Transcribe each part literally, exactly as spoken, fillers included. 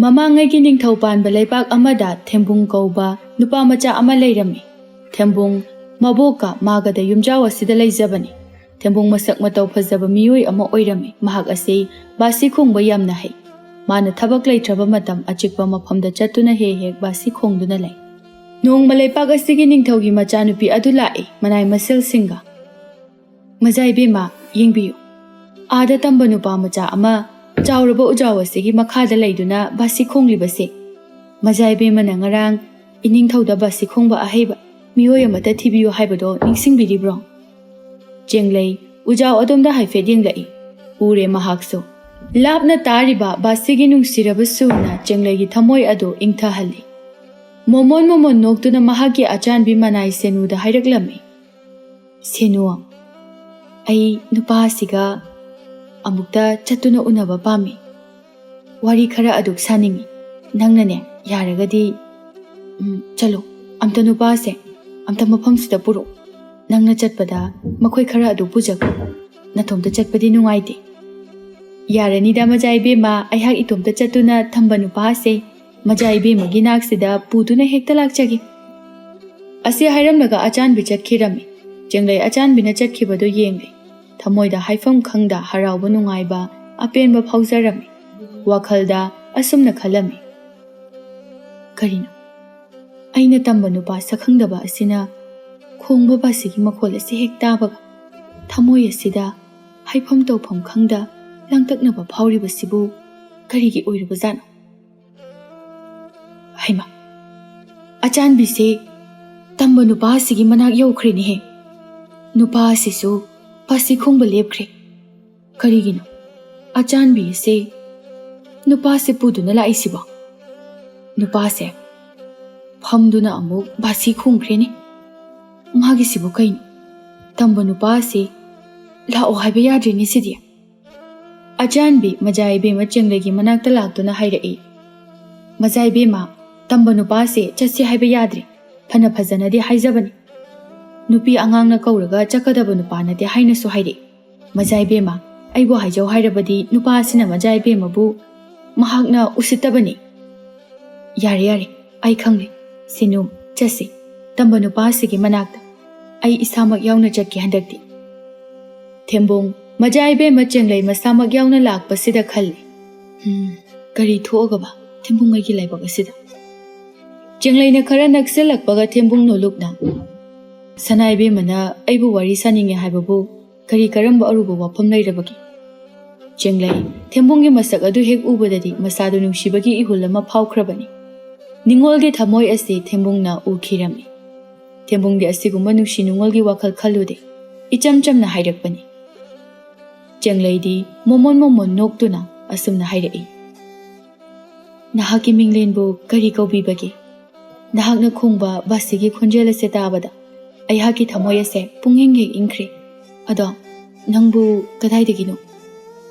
ꯃꯃꯥꯡꯉꯩꯒꯤ ꯅꯤꯡꯊꯧ ꯄꯥꯟꯕ ꯂꯩꯕꯥꯛ ꯑꯃꯗ ꯊꯦꯝꯕꯨꯡ ꯀꯧꯕ ꯅꯨꯄꯥ ꯃꯆꯥ ꯑꯃ ꯂꯩꯔꯝꯃꯤ꯫ ꯊꯦꯝꯕꯨꯡ ꯃꯕꯣꯛꯀ ꯃꯥꯒꯗ ꯌꯨꯝꯖꯥꯎ ꯑꯁꯤꯗ ꯂꯩꯖꯕꯅꯤ꯫ ꯊꯦꯝꯕꯨꯡ ꯃꯁꯛ ꯃꯇꯧ ꯐꯖꯕ ꯃꯤꯑꯣꯏ ꯑꯃ ꯑꯣꯏꯔꯝꯃꯤ꯫ ꯃꯍꯥꯛ ꯑꯁꯤ ꯕꯥꯁꯤ ꯈꯣꯡꯕ ꯌꯥꯝꯅ ꯍꯩ꯫ ꯃꯥꯅ ꯊꯕꯛ ꯂꯩꯇ꯭ꯔꯕ ꯃꯇꯝ ꯑꯆꯤꯛꯄ ꯃꯐꯝꯗ ꯆꯠꯇꯨꯅ ꯍꯦꯛ ꯍꯦꯛ ꯕꯥꯁꯤ ꯈꯣꯡꯗꯨꯅ ꯂꯩ꯫ ꯅꯣꯡꯃ ꯂꯩꯄꯥꯛ ꯑꯁꯤꯒꯤ ꯅꯤꯡꯊꯧꯒꯤ ꯃꯆꯥꯅꯨꯄꯤ ꯑꯗꯨ ꯂꯥꯛꯏ, ꯃꯅꯥꯏ ꯃꯁꯤꯜꯁꯤꯡꯒ꯫ "ꯃꯖꯥ ꯏꯕꯦꯝꯃ, ꯌꯦꯡꯕꯤꯌꯨ꯫ ꯑꯥꯗ ꯇꯝꯕ ꯅꯨꯄꯥ ꯃꯆꯥ ꯑꯃ ꯆꯥꯎꯔꯕ ꯎꯖꯥꯎ ꯑꯁꯤꯒꯤ ꯃꯈꯥꯗ ꯂꯩꯗꯨꯅ ꯕꯥꯁꯤ ꯈꯣꯡꯂꯤꯕꯁꯦ꯫ ꯃꯖꯥ ꯏꯕꯦꯝꯃꯅ ꯉꯔꯥꯡ ꯏꯅꯤꯡꯊꯧꯗ ꯕꯥꯁꯤ ꯈꯣꯡꯕ ꯑꯍꯩꯕ ꯃꯤꯑꯣꯏ ꯑꯃꯠꯇ ꯊꯤꯕꯤꯌꯨ ꯍꯥꯏꯕꯗꯣ ꯅꯤꯡꯁꯤꯡꯕꯤꯔꯤꯕ꯭ꯔꯣ?" ꯆꯦꯡꯂꯩ ꯎꯖꯥꯎ ꯑꯗꯣꯝꯗ ꯍꯥꯏꯐꯦꯠ ꯌꯦꯡꯂꯛꯏ꯫ ꯎꯔꯦ ꯃꯍꯥꯛꯁꯨ꯫ ꯂꯥꯞꯅ ꯇꯥꯔꯤꯕ ꯕꯥꯁꯤꯒꯤ ꯅꯨꯡꯁꯤꯔꯕ ꯁꯨꯔꯅ ꯆꯦꯡꯂꯩꯒꯤ ꯊꯃꯣꯏ ꯑꯗꯨ ꯏꯪꯊꯍꯜꯂꯤ꯫ ꯃꯣꯃꯣꯟ ꯃꯣꯃꯣꯟ ꯅꯣꯛꯇꯨꯅ ꯃꯍꯥꯛꯀꯤ ꯑꯆꯥꯟꯕꯤ ꯃꯅꯥꯏ ꯁꯦꯅꯨꯗ ꯍꯥꯏꯔꯛꯂꯝꯃꯤ꯫ "ꯁꯦꯅꯨ, ꯑꯩ ꯅꯨꯄꯥ ꯑꯁꯤꯒ ꯑꯃꯨꯛꯇ ꯆꯠꯇꯨꯅ ꯎꯅꯕ ꯄꯥꯝꯃꯤ꯫ ꯋꯥꯔꯤ ꯈꯔ ꯑꯗꯨꯛ ꯁꯥꯅꯤꯡꯉꯤ꯫ ꯅꯪꯅꯅꯦ, ꯌꯥꯔꯒꯗꯤ, ꯎꯝ, ꯆꯠꯂꯣ, ꯑꯝꯇ ꯅꯨꯄꯥꯁꯦ ꯑꯝꯇ ꯃꯐꯝꯁꯤꯗ ꯄꯨꯔꯛꯑꯣ꯫ ꯅꯪꯅ ꯆꯠꯄꯗ ꯃꯈꯣꯏ ꯈꯔ ꯑꯗꯨ ꯄꯨꯖꯈ꯭ꯔꯣ꯫ ꯅꯇꯣꯝꯇ ꯆꯠꯄꯗꯤ ꯅꯨꯡꯉꯥꯏꯇꯦ꯫" "ꯌꯥꯔꯅꯤꯗ ꯃꯖꯥ ꯏꯕꯦꯝꯃ, ꯑꯩꯍꯥꯛ ꯏꯇꯣꯝꯇ ꯆꯠꯇꯨꯅ ꯊꯝꯕ ꯅꯨꯄꯥꯁꯦ ꯃꯖꯥ ꯏꯕꯦꯝꯃꯒꯤ ꯅꯥꯛꯁꯤꯗ ꯄꯨꯗꯨꯅ ꯍꯦꯛꯇ ꯂꯥꯛꯆꯒꯦ꯫" ꯑꯁꯤ ꯍꯥꯏꯔꯝꯂꯒ ꯑꯆꯥꯟꯕꯤ ꯆꯠꯈꯤꯔꯝꯃꯤ꯫ ꯆꯦꯡꯂꯩ ꯑꯆꯥꯟꯕꯤꯅ ꯆꯠꯈꯤꯕꯗꯨ ꯌꯦꯡꯂꯤ꯫ ꯊꯃꯣꯏꯗ ꯍꯥꯏꯐꯝ ꯈꯪꯗ ꯍꯔꯥꯎꯕ, ꯅꯨꯡꯉꯥꯏꯕ, ꯑꯄꯦꯟꯕ ꯐꯥꯎꯖꯔꯝꯃꯤ꯫ ꯋꯥꯈꯜꯗ ꯑꯁꯨꯝꯅ ꯈꯜꯂꯝꯃꯤ, "ꯀꯔꯤꯅꯣ? ꯑꯩꯅ ꯇꯝꯕ ꯅꯨꯄꯥ ꯁꯛꯈꯪꯗꯕ ꯑꯁꯤꯅ ꯈꯣꯡꯕ ꯕꯥꯁꯤꯒꯤ ꯃꯈꯣꯜ ꯑꯁꯤ ꯍꯦꯛ ꯇꯥꯕꯒ ꯊꯃꯣꯏ ꯑꯁꯤꯗ ꯍꯥꯏꯐꯝ ꯇꯧꯐꯝ ꯈꯪꯗ ꯂꯥꯡꯇꯛꯅꯕ ꯐꯥꯎꯔꯤꯕꯁꯤꯕꯨ ꯀꯔꯤꯒꯤ ꯑꯣꯏꯔꯤꯕꯖꯥꯠꯅꯣ?" ꯍꯩꯃꯥ, ꯑꯆꯥꯟꯕꯤꯁꯦ ꯇꯝꯕ ꯅꯨꯄꯥ ꯑꯁꯤꯒꯤ ꯃꯅꯥꯛ ꯌꯧꯈ꯭ꯔꯦꯅꯦꯍꯦ꯫ ꯅꯨꯄꯥ ꯑꯁꯤꯁꯨ ꯕꯥꯁꯤ ꯈꯣꯡꯕ ꯂꯦꯞꯈ꯭ꯔꯦ꯫ ꯀꯔꯤꯒꯤꯅꯣ ꯑꯆꯥꯟꯕꯤ ꯑꯁꯤ ꯅꯨꯄꯥꯁꯦ ꯄꯨꯗꯨꯅ ꯂꯥꯛꯏꯁꯤꯕꯣ? ꯅꯨꯄꯥꯁꯦ ꯐꯝꯗꯨꯅ ꯑꯃꯨꯛ ꯕꯥꯁꯤ ꯈꯣꯡꯈ꯭ꯔꯦꯅꯦ꯫ ꯃꯥꯒꯤꯁꯤꯕꯨ ꯀꯩꯅꯣ? ꯇꯝꯕ ꯅꯨꯄꯥ ꯑꯁꯤ ꯂꯥꯛꯑꯣ ꯍꯥꯏꯕ ꯌꯥꯗ꯭ꯔꯦꯅꯦ ꯁꯤꯗꯤ꯫ ꯑꯆꯥꯟꯕꯤ ꯃꯖꯥ ꯏꯕꯦꯝꯃ ꯆꯦꯡꯂꯩꯒꯤ ꯃꯅꯥꯛꯇ ꯂꯥꯛꯇꯨꯅ ꯍꯥꯏꯔꯛꯏ, "ꯃꯖꯥ ꯏꯕꯦꯝꯃ, ꯇꯝꯕ ꯅꯨꯄꯥꯁꯦ ꯆꯠꯁꯤ ꯍꯥꯏꯕ ꯌꯥꯗ꯭ꯔꯦ꯫ ꯐꯅ ꯐꯖꯅꯗꯤ ꯍꯥꯏꯖꯕꯅꯤ꯫ ꯅꯨꯄꯤ ꯑꯉꯥꯡꯅ ꯀꯧꯔꯒ ꯆꯠꯀꯗꯕ ꯅꯨꯄꯥ ꯅꯠꯇꯦ ꯍꯥꯏꯅꯁꯨ ꯍꯥꯏꯔꯛꯏ꯫ ꯃꯖꯥ ꯏꯕꯦꯝꯃ, ꯑꯩꯕꯨ ꯍꯥꯏꯖꯧ ꯍꯥꯏꯔꯕꯗꯤ ꯅꯨꯄꯥ ꯑꯁꯤꯅ ꯃꯖꯥ ꯏꯕꯦꯝꯃꯕꯨ ꯃꯍꯥꯛꯅ ꯎꯁꯤꯠꯇꯕꯅꯤ꯫ "ꯌꯥꯔꯦ, ꯌꯥꯔꯦ, ꯑꯩ ꯈꯪꯂꯦ꯫ ꯁꯤꯅꯨ, ꯆꯠꯁꯤ꯫ ꯇꯝꯕ ꯅꯨꯄꯥ ꯑꯁꯤꯒꯤ ꯃꯅꯥꯛꯇ ꯑꯩ ꯏꯁꯥꯃꯛ ꯌꯥꯎꯅ ꯆꯠꯀꯦ ꯍꯟꯗꯛꯇꯤ꯫" ꯊꯦꯝꯕꯨꯡ, ꯃꯖꯥ ꯏꯕꯦꯝꯃ ꯆꯦꯡꯂꯩ ꯃꯁꯥꯃꯛ ꯌꯥꯎꯅ ꯂꯥꯛꯄꯁꯤꯗ ꯈꯜꯂꯤ, "ꯍꯝ, ꯀꯔꯤ ꯊꯣꯛꯑꯒꯕ ꯊꯦꯝꯕꯨꯡ ꯑꯩꯒꯤ ꯂꯥꯏꯕꯛ ꯑꯁꯤꯗ?" ꯆꯦꯡꯂꯩꯅ ꯈꯔ ꯅꯛꯁꯤꯜꯂꯛꯄꯒ ꯊꯦꯝꯕꯨꯡ ꯅꯣꯂꯨꯛꯅ, "ꯁꯅꯥ ꯏꯕꯦꯝꯃꯅ ꯑꯩꯕꯨ ꯋꯥꯔꯤ ꯁꯥꯅꯤꯡꯉꯦ ꯍꯥꯏꯕꯕꯨ ꯀꯔꯤ ꯀꯔꯝꯕ ꯑꯔꯨꯕ ꯋꯥꯐꯝ ꯂꯩꯔꯕꯒꯦ?" ꯆꯦꯡꯂꯩ, ꯊꯦꯝꯕꯨꯡꯒꯤ ꯃꯁꯛ ꯑꯗꯨ ꯍꯦꯛ ꯎꯕꯗꯗꯤ ꯃꯁꯥꯗꯨ ꯅꯨꯡꯁꯤꯕꯒꯤ ꯏꯍꯨꯜ ꯑꯃ ꯐꯥꯎꯈ꯭ꯔꯕꯅꯤ꯫ ꯅꯤꯡꯉꯣꯜꯒꯤ ꯊꯃꯣꯏ ꯑꯁꯤ ꯊꯦꯝꯕꯨꯡꯅ ꯎꯈꯤꯔꯝꯃꯤ꯫ ꯊꯦꯝꯕꯨꯡꯗꯤ ꯑꯁꯤꯒꯨꯝꯕ ꯅꯨꯡꯁꯤ ꯅꯨꯡꯉꯣꯜꯒꯤ ꯋꯥꯈꯜ ꯈꯜꯂꯨꯗꯦ꯫ ꯏꯆꯝ ꯆꯝꯅ ꯍꯥꯏꯔꯛꯄꯅꯤ꯫ ꯆꯦꯡꯂꯩꯗꯤ ꯃꯣꯃꯣꯟ ꯃꯣꯃꯣꯟ ꯅꯣꯛꯇꯨꯅ ꯑꯁꯨꯝꯅ ꯍꯥꯏꯔꯛꯏ, "ꯅꯍꯥꯛꯀꯤ ꯃꯤꯡꯂꯦꯟꯕꯨ ꯀꯔꯤ ꯀꯧꯕꯤꯕꯒꯦ? ꯅꯍꯥꯛꯅ ꯈꯣꯡꯕ ꯕꯥꯁꯤꯒꯤ ꯈꯣꯟꯖꯦꯜ ꯑꯁꯦ ꯇꯥꯕꯗ ꯑꯩꯍꯥꯛꯀꯤ ꯊꯃꯣꯏ ꯑꯁꯦ ꯄꯨꯡꯏꯪ ꯍꯦꯛ ꯏꯪꯈ꯭ꯔꯦ꯫ ꯑꯗꯣ ꯅꯪꯕꯨ ꯀꯗꯥꯏꯗꯒꯤꯅꯣ?"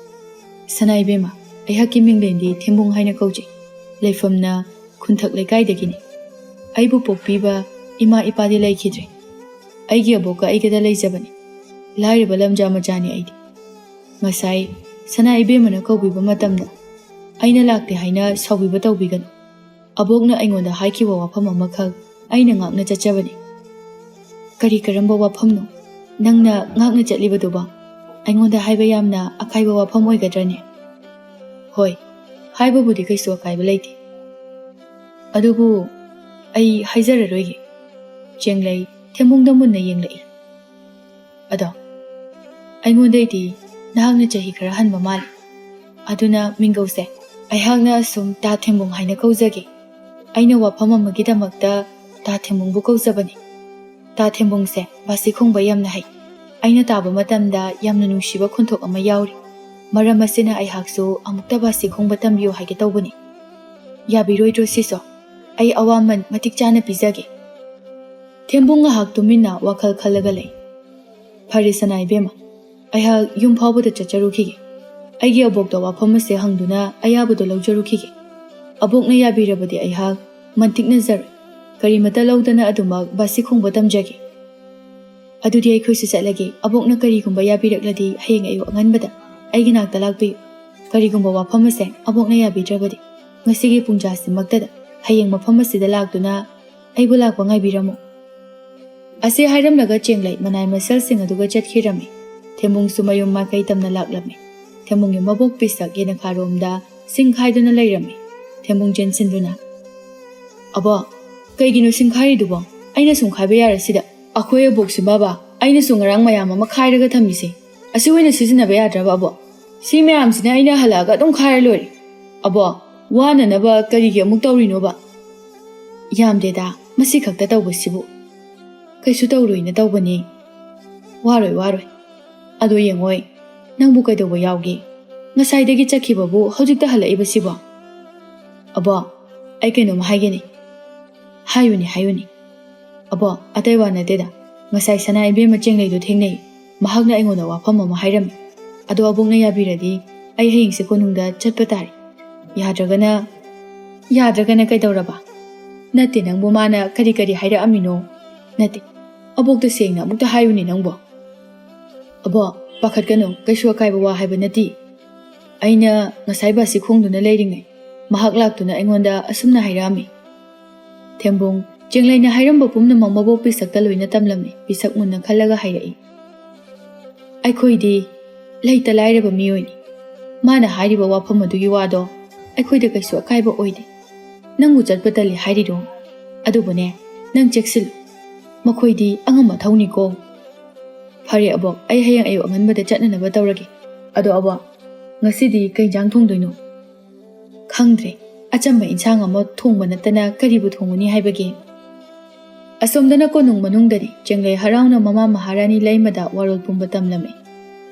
"ꯁꯅꯥ ꯏꯕꯦꯝꯃ, ꯑꯩꯍꯥꯛꯀꯤ ꯃꯤꯡꯂꯦꯟꯗꯤ ꯊꯦꯝꯕꯨꯡ ꯍꯥꯏꯅ ꯀꯧꯖꯩ꯫ ꯂꯩꯐꯝꯅ ꯈꯨꯟꯊꯛ ꯂꯩꯀꯥꯏꯗꯒꯤꯅꯤ꯫ ꯑꯩꯕꯨ ꯄꯣꯛꯄꯤꯕ ꯏꯃꯥ ꯏꯄꯥꯗꯤ ꯂꯩꯈꯤꯗ꯭ꯔꯦ꯫ ꯑꯩꯒꯤ ꯑꯕꯣꯛꯀ ꯑꯩꯒꯗ ꯂꯩꯖꯕꯅꯤ꯫ ꯂꯥꯏꯔꯕ ꯂꯝꯖꯥ ꯃꯆꯥꯅꯤ ꯑꯩꯗꯤ꯫ ꯉꯁꯥꯏ ꯁꯅꯥ ꯏꯕꯦꯝꯃꯅ ꯀꯧꯕꯤꯕ ꯃꯇꯝꯗ ꯑꯩꯅ ꯂꯥꯛꯇꯦ ꯍꯥꯏꯅ ꯁꯥꯎꯕꯤꯕ ꯇꯧꯕꯤꯒꯅꯨ꯫ ꯑꯕꯣꯛꯅ ꯑꯩꯉꯣꯟꯗ ꯍꯥꯏꯈꯤꯕ ꯋꯥꯐꯝ ꯑꯃꯈꯛ ꯑꯩꯅ ꯉꯥꯛꯅ ꯆꯠꯆꯕꯅꯤ꯫" "ꯀꯔꯤ ꯀꯔꯝꯕ ꯋꯥꯐꯝꯅꯣ ꯅꯪꯅ ꯉꯥꯛꯅ ꯆꯠꯂꯤꯕꯗꯨꯕꯣ? ꯑꯩꯉꯣꯟꯗ ꯍꯥꯏꯕ ꯌꯥꯝꯅ ꯑꯀꯥꯏꯕ ꯋꯥꯐꯝ ꯑꯣꯏꯒꯗ꯭ꯔꯅꯦ?" "ꯍꯣꯏ, ꯍꯥꯏꯕꯕꯨꯗꯤ ꯀꯩꯁꯨ ꯑꯀꯥꯏꯕ ꯂꯩꯇꯦ꯫ ꯑꯗꯨꯕꯨ ꯑꯩ ꯍꯥꯏꯖꯔꯔꯣꯏꯒꯦ꯫" ꯆꯦꯡꯂꯩ ꯊꯦꯝꯕꯨꯡꯗ ꯃꯨꯟꯅ ꯌꯦꯡꯂꯛꯏ꯫ "ꯑꯗꯣ ꯑꯩꯉꯣꯟꯗꯩꯗꯤ ꯅꯍꯥꯛꯅ ꯆꯍꯤ ꯈꯔ ꯍꯟꯕ ꯃꯥꯜꯂꯤ꯫ ꯑꯗꯨꯅ ꯃꯤꯡꯒꯧꯁꯦ ꯑꯩꯍꯥꯛꯅ ꯑꯁꯨꯝ ꯇꯥ ꯊꯦꯝꯕꯨꯡ ꯍꯥꯏꯅ ꯀꯧꯖꯒꯦ꯫ ꯑꯩꯅ ꯋꯥꯐꯝ ꯑꯃꯒꯤꯗꯃꯛꯇ ꯇꯥ ꯊꯦꯝꯕꯨꯡꯕꯨ ꯀꯧꯖꯕꯅꯤ꯫ ꯇꯥ ꯊꯦꯝꯕꯨꯡꯁꯦ ꯕꯥꯁꯤ ꯈꯣꯡꯕ ꯌꯥꯝꯅ ꯍꯩ꯫ ꯑꯩꯅ ꯇꯥꯕ ꯃꯇꯝꯗ ꯌꯥꯝꯅ ꯅꯨꯡꯁꯤꯕ ꯈꯣꯟꯊꯣꯛ ꯑꯃ ꯌꯥꯎꯔꯤ꯫ ꯃꯔꯝ ꯑꯁꯤꯅ ꯑꯩꯍꯥꯛꯁꯨ ꯑꯃꯨꯛꯇ ꯕꯥꯁꯤ ꯈꯣꯡꯕ ꯇꯝꯕꯤꯌꯨ ꯍꯥꯏꯒꯦ ꯇꯧꯕꯅꯤ꯫ ꯌꯥꯕꯤꯔꯣꯏꯗ꯭ꯔꯣ ꯁꯤꯁꯨ? ꯑꯩ ꯑꯋꯥꯃꯟ ꯃꯇꯤꯛ ꯆꯥꯅ ꯄꯤꯖꯒꯦ꯫" ꯊꯦꯝꯕꯨꯡ ꯉꯥꯏꯍꯥꯛ ꯇꯨꯃꯤꯟꯅ ꯋꯥꯈꯜ ꯈꯜꯂꯒ ꯂꯩ꯫ "ꯐꯔꯦ ꯁꯅꯥ ꯏꯕꯦꯝꯃ, ꯑꯩꯍꯥꯛ ꯌꯨꯝ ꯐꯥꯎꯕꯗ ꯆꯠꯆꯔꯨꯈꯤꯒꯦ꯫ ꯑꯩꯒꯤ ꯑꯕꯣꯛꯇ ꯋꯥꯐꯝ ꯑꯁꯦ ꯍꯪꯗꯨꯅ ꯑꯌꯥꯕꯗꯣ ꯂꯧꯖꯔꯨꯈꯤꯒꯦ꯫ ꯑꯕꯣꯛꯅ ꯌꯥꯕꯤꯔꯕꯗꯤ ꯑꯩꯍꯥꯛ ꯃꯟꯇꯤꯛꯅꯖꯔꯣꯏ꯫ ꯀꯔꯤꯃꯇ ꯂꯧꯗꯅ ꯑꯗꯨꯃꯛ ꯕꯥꯁꯤ ꯈꯣꯡꯕ ꯇꯝꯖꯒꯦ꯫" "ꯑꯗꯨꯗꯤ ꯑꯩꯈꯣꯏꯁꯨ ꯆꯠꯂꯒꯦ꯫ ꯑꯕꯣꯛꯅ ꯀꯔꯤꯒꯨꯝꯕ ꯌꯥꯕꯤꯔꯛꯂꯗꯤ ꯍꯌꯦꯡ ꯑꯌꯨꯛ ꯑꯉꯟꯕꯗ ꯑꯩꯒꯤ ꯅꯥꯛꯇ ꯂꯥꯛꯄꯤꯌꯨ꯫" ꯀꯔꯤꯒꯨꯝꯕ ꯋꯥꯐꯝ ꯑꯁꯦ ꯑꯕꯣꯛꯅ ꯌꯥꯕꯤꯗ꯭ꯔꯕꯗꯤ, ꯉꯁꯤꯒꯤ ꯄꯨꯡꯖꯥꯁꯤꯃꯛꯇꯗ ꯍꯌꯦꯡ ꯃꯐꯝ ꯑꯁꯤꯗ ꯂꯥꯛꯇꯨꯅ ꯑꯩꯕꯨ ꯂꯥꯛꯄ ꯉꯥꯏꯕꯤꯔꯝꯃꯨ꯫ ꯑꯁꯤ ꯍꯥꯏꯔꯝꯂꯒ ꯆꯦꯡꯂꯩ ꯃꯅꯥꯏ ꯃꯁꯜꯁꯤꯡ ꯑꯗꯨꯒ ꯆꯠꯈꯤꯔꯝꯃꯤ꯫ ꯊꯦꯝꯕꯨꯡꯁꯨ ꯃꯌꯨꯝ ꯃꯥꯏꯀꯩ ꯇꯝꯅ ꯂꯥꯛꯂꯝꯃꯤ꯫ ꯊꯦꯝꯕꯨꯡꯒꯤ ꯃꯕꯣꯛ ꯄꯤꯁꯛ ꯌꯦꯅꯈꯥꯔꯣꯝꯗ ꯁꯤꯡ ꯈꯥꯏꯗꯨꯅ ꯂꯩꯔꯝꯃꯤ꯫ ꯊꯦꯝꯕꯨꯡ ꯆꯦꯟꯁꯤꯟꯗꯨꯅ, "ꯑꯕꯣꯛ, ꯀꯩꯒꯤꯅꯣ ꯁꯤꯡ ꯈꯥꯏꯔꯤꯗꯨꯕꯣ? ꯑꯩꯅ ꯁꯨꯝ ꯈꯥꯏꯕ ꯌꯥꯔꯁꯤꯗ?" "ꯑꯩꯈꯣꯏ ꯑꯕꯣꯛꯁꯤ ꯕꯥꯕꯥ, ꯑꯩꯅꯁꯨ ꯉꯔꯥꯡ ꯃꯌꯥꯝ ꯑꯃ ꯈꯥꯏꯔꯒ ꯊꯝꯃꯤꯁꯦ, ꯑꯁꯤ ꯑꯣꯏꯅ ꯁꯤꯖꯤꯟꯅꯕ ꯌꯥꯗ꯭ꯔꯕ ꯑꯕꯣꯛ? ꯁꯤ ꯃꯌꯥꯝꯁꯤꯅ ꯑꯩꯅ ꯍꯜꯂꯛꯑꯒ ꯑꯗꯨꯝ ꯈꯥꯏꯔ ꯂꯣꯏꯔꯦ꯫ ꯑꯕꯣꯛ, ꯋꯥꯅꯅꯕ ꯀꯔꯤꯒꯤ ꯑꯃꯨꯛ ꯇꯧꯔꯤꯅꯣꯕ?" "ꯌꯥꯝꯗꯦꯗ, ꯃꯁꯤ ꯈꯛꯇ ꯇꯧꯕꯁꯤꯕꯨ꯫ ꯀꯩꯁꯨ ꯇꯧꯔꯣꯏꯅ ꯇꯧꯕꯅꯤ꯫ ꯋꯥꯔꯣꯏ, ꯋꯥꯔꯣꯏ꯫ ꯑꯗꯣ ꯌꯦꯡꯉꯣꯏ, ꯅꯪꯕꯨ ꯀꯩꯗꯧꯕ ꯌꯥꯎꯒꯦ? ꯉꯁꯥꯏꯗꯒꯤ ꯆꯠꯈꯤꯕꯕꯨ ꯍꯧꯖꯤꯛꯇ ꯍꯜꯂꯛꯏꯕꯁꯤꯕꯣ?" "ꯑꯕꯣꯛ, ꯑꯩ ꯀꯩꯅꯣꯝ ꯍꯥꯏꯒꯦꯅꯦ꯫" "ꯍꯥꯏꯌꯨꯅꯦ, ꯍꯥꯏꯌꯨꯅꯦ꯫" "ꯑꯕꯣꯛ, ꯑꯇꯩ ꯋꯥ ꯅꯠꯇꯦꯗ꯫ ꯉꯁꯥꯏ ꯁꯅꯥ ꯏꯕꯦꯝꯃ ꯆꯦꯡꯂꯩꯗꯣ ꯊꯦꯡꯅꯩ꯫ ꯃꯍꯥꯛꯅ ꯑꯩꯉꯣꯟꯗ ꯋꯥꯐꯝ ꯑꯃ ꯍꯥꯏꯔꯝꯃꯤ꯫ ꯑꯗꯣ ꯑꯕꯣꯛꯅ ꯌꯥꯕꯤꯔꯗꯤ ꯑꯩ ꯍꯌꯦꯡꯁꯦ ꯀꯣꯅꯨꯡꯗ ꯆꯠꯄ ꯇꯥꯔꯦ꯫ ꯌꯥꯗ꯭ꯔꯒꯅ..." "ꯌꯥꯗ꯭ꯔꯒꯅ ꯀꯩꯗꯧꯔꯕ? ꯅꯠꯇꯦ, ꯅꯪꯕꯨ ꯃꯥꯅ ꯀꯔꯤ ꯀꯔꯤ ꯍꯥꯏꯔꯛꯑꯝꯃꯤꯅꯣ? ꯅꯠꯇꯦ, ꯑꯕꯣꯛꯇ ꯁꯦꯡꯅ ꯑꯃꯨꯛꯇ ꯍꯥꯏꯌꯨꯅꯦ ꯅꯪꯕꯣ꯫" "ꯑꯕꯣꯛ, ꯄꯥꯈꯠꯀꯅꯨ, ꯀꯩꯁꯨ ꯑꯀꯥꯏꯕ ꯋꯥ ꯍꯥꯏꯕ ꯅꯠꯇꯦ꯫ ꯑꯩꯅ ꯉꯁꯥꯏ ꯕꯁꯁꯤ ꯈꯣꯡꯗꯨꯅ ꯂꯩꯔꯤꯉꯩ ꯃꯍꯥꯛ ꯂꯥꯛꯇꯨꯅ ꯑꯩꯉꯣꯟꯗ ꯑꯁꯨꯝꯅ ꯍꯥꯏꯔꯛꯑꯝꯃꯤ꯫" ꯊꯦꯝꯕꯨꯡ, ꯆꯦꯡꯂꯩꯅ ꯍꯥꯏꯔꯝꯕ ꯄꯨꯝꯅꯃꯛ ꯃꯕꯣꯛ ꯄꯤꯁꯛꯇ ꯂꯣꯏꯅ ꯇꯝꯂꯝꯃꯤ꯫ ꯄꯤꯁꯛ ꯃꯨꯟꯅ ꯈꯜꯂꯒ ꯍꯥꯏꯔꯛꯏ, "ꯑꯩꯈꯣꯏꯗꯤ ꯂꯩꯇ ꯂꯥꯏꯔꯕ ꯃꯤꯑꯣꯏꯅꯤ꯫ ꯃꯥꯅ ꯍꯥꯏꯔꯤꯕ ꯋꯥꯐꯝ ꯑꯗꯨꯒꯤ ꯋꯥꯗꯣ ꯑꯩꯈꯣꯏꯗ ꯀꯩꯁꯨ ꯑꯀꯥꯏꯕ ꯑꯣꯏꯗꯦ꯫ ꯅꯪꯕꯨ ꯆꯠꯄ ꯇꯜꯂꯤ ꯍꯥꯏꯔꯤꯔꯣ? ꯑꯗꯨꯕꯨꯅꯦ, ꯅꯪ ꯆꯦꯛꯁꯤꯜꯂꯨ꯫ ꯃꯈꯣꯏꯗꯤ ꯑꯉꯝ ꯑꯊꯧꯅꯤꯀꯣ꯫" "ꯐꯔꯦ ꯑꯕꯣꯛ, ꯑꯩ ꯍꯌꯦꯡ ꯑꯌꯨꯛ ꯑꯉꯟꯕꯗ ꯆꯠꯅꯅꯕ ꯇꯧꯔꯒꯦ꯫ ꯑꯗꯣ ꯑꯕꯣꯛ, ꯉꯁꯤꯗꯤ ꯀꯩ ꯏꯟꯖꯥꯡ ꯊꯣꯡꯗꯣꯏꯅꯣ?" "ꯈꯪꯗ꯭ꯔꯦ꯫ ꯑꯆꯝꯕ ꯏꯟꯁꯥꯡ ꯑꯃ ꯊꯣꯡꯕ ꯅꯠꯇꯅ ꯀꯔꯤꯕꯨ ꯊꯣꯡꯒꯅꯤ ꯍꯥꯏꯕꯒꯦ?" ꯑꯁꯣꯝꯗꯅ ꯀꯣꯅꯨꯡ ꯃꯅꯨꯡꯗꯗꯤ ꯆꯦꯡꯂꯩ ꯍꯔꯥꯎꯅ ꯃꯃꯥ ꯃꯍꯥꯔꯥꯅꯤ ꯂꯩꯃꯗ ꯋꯥꯔꯣꯜ ꯄꯨꯝꯕ ꯇꯝꯂꯝꯃꯤ꯫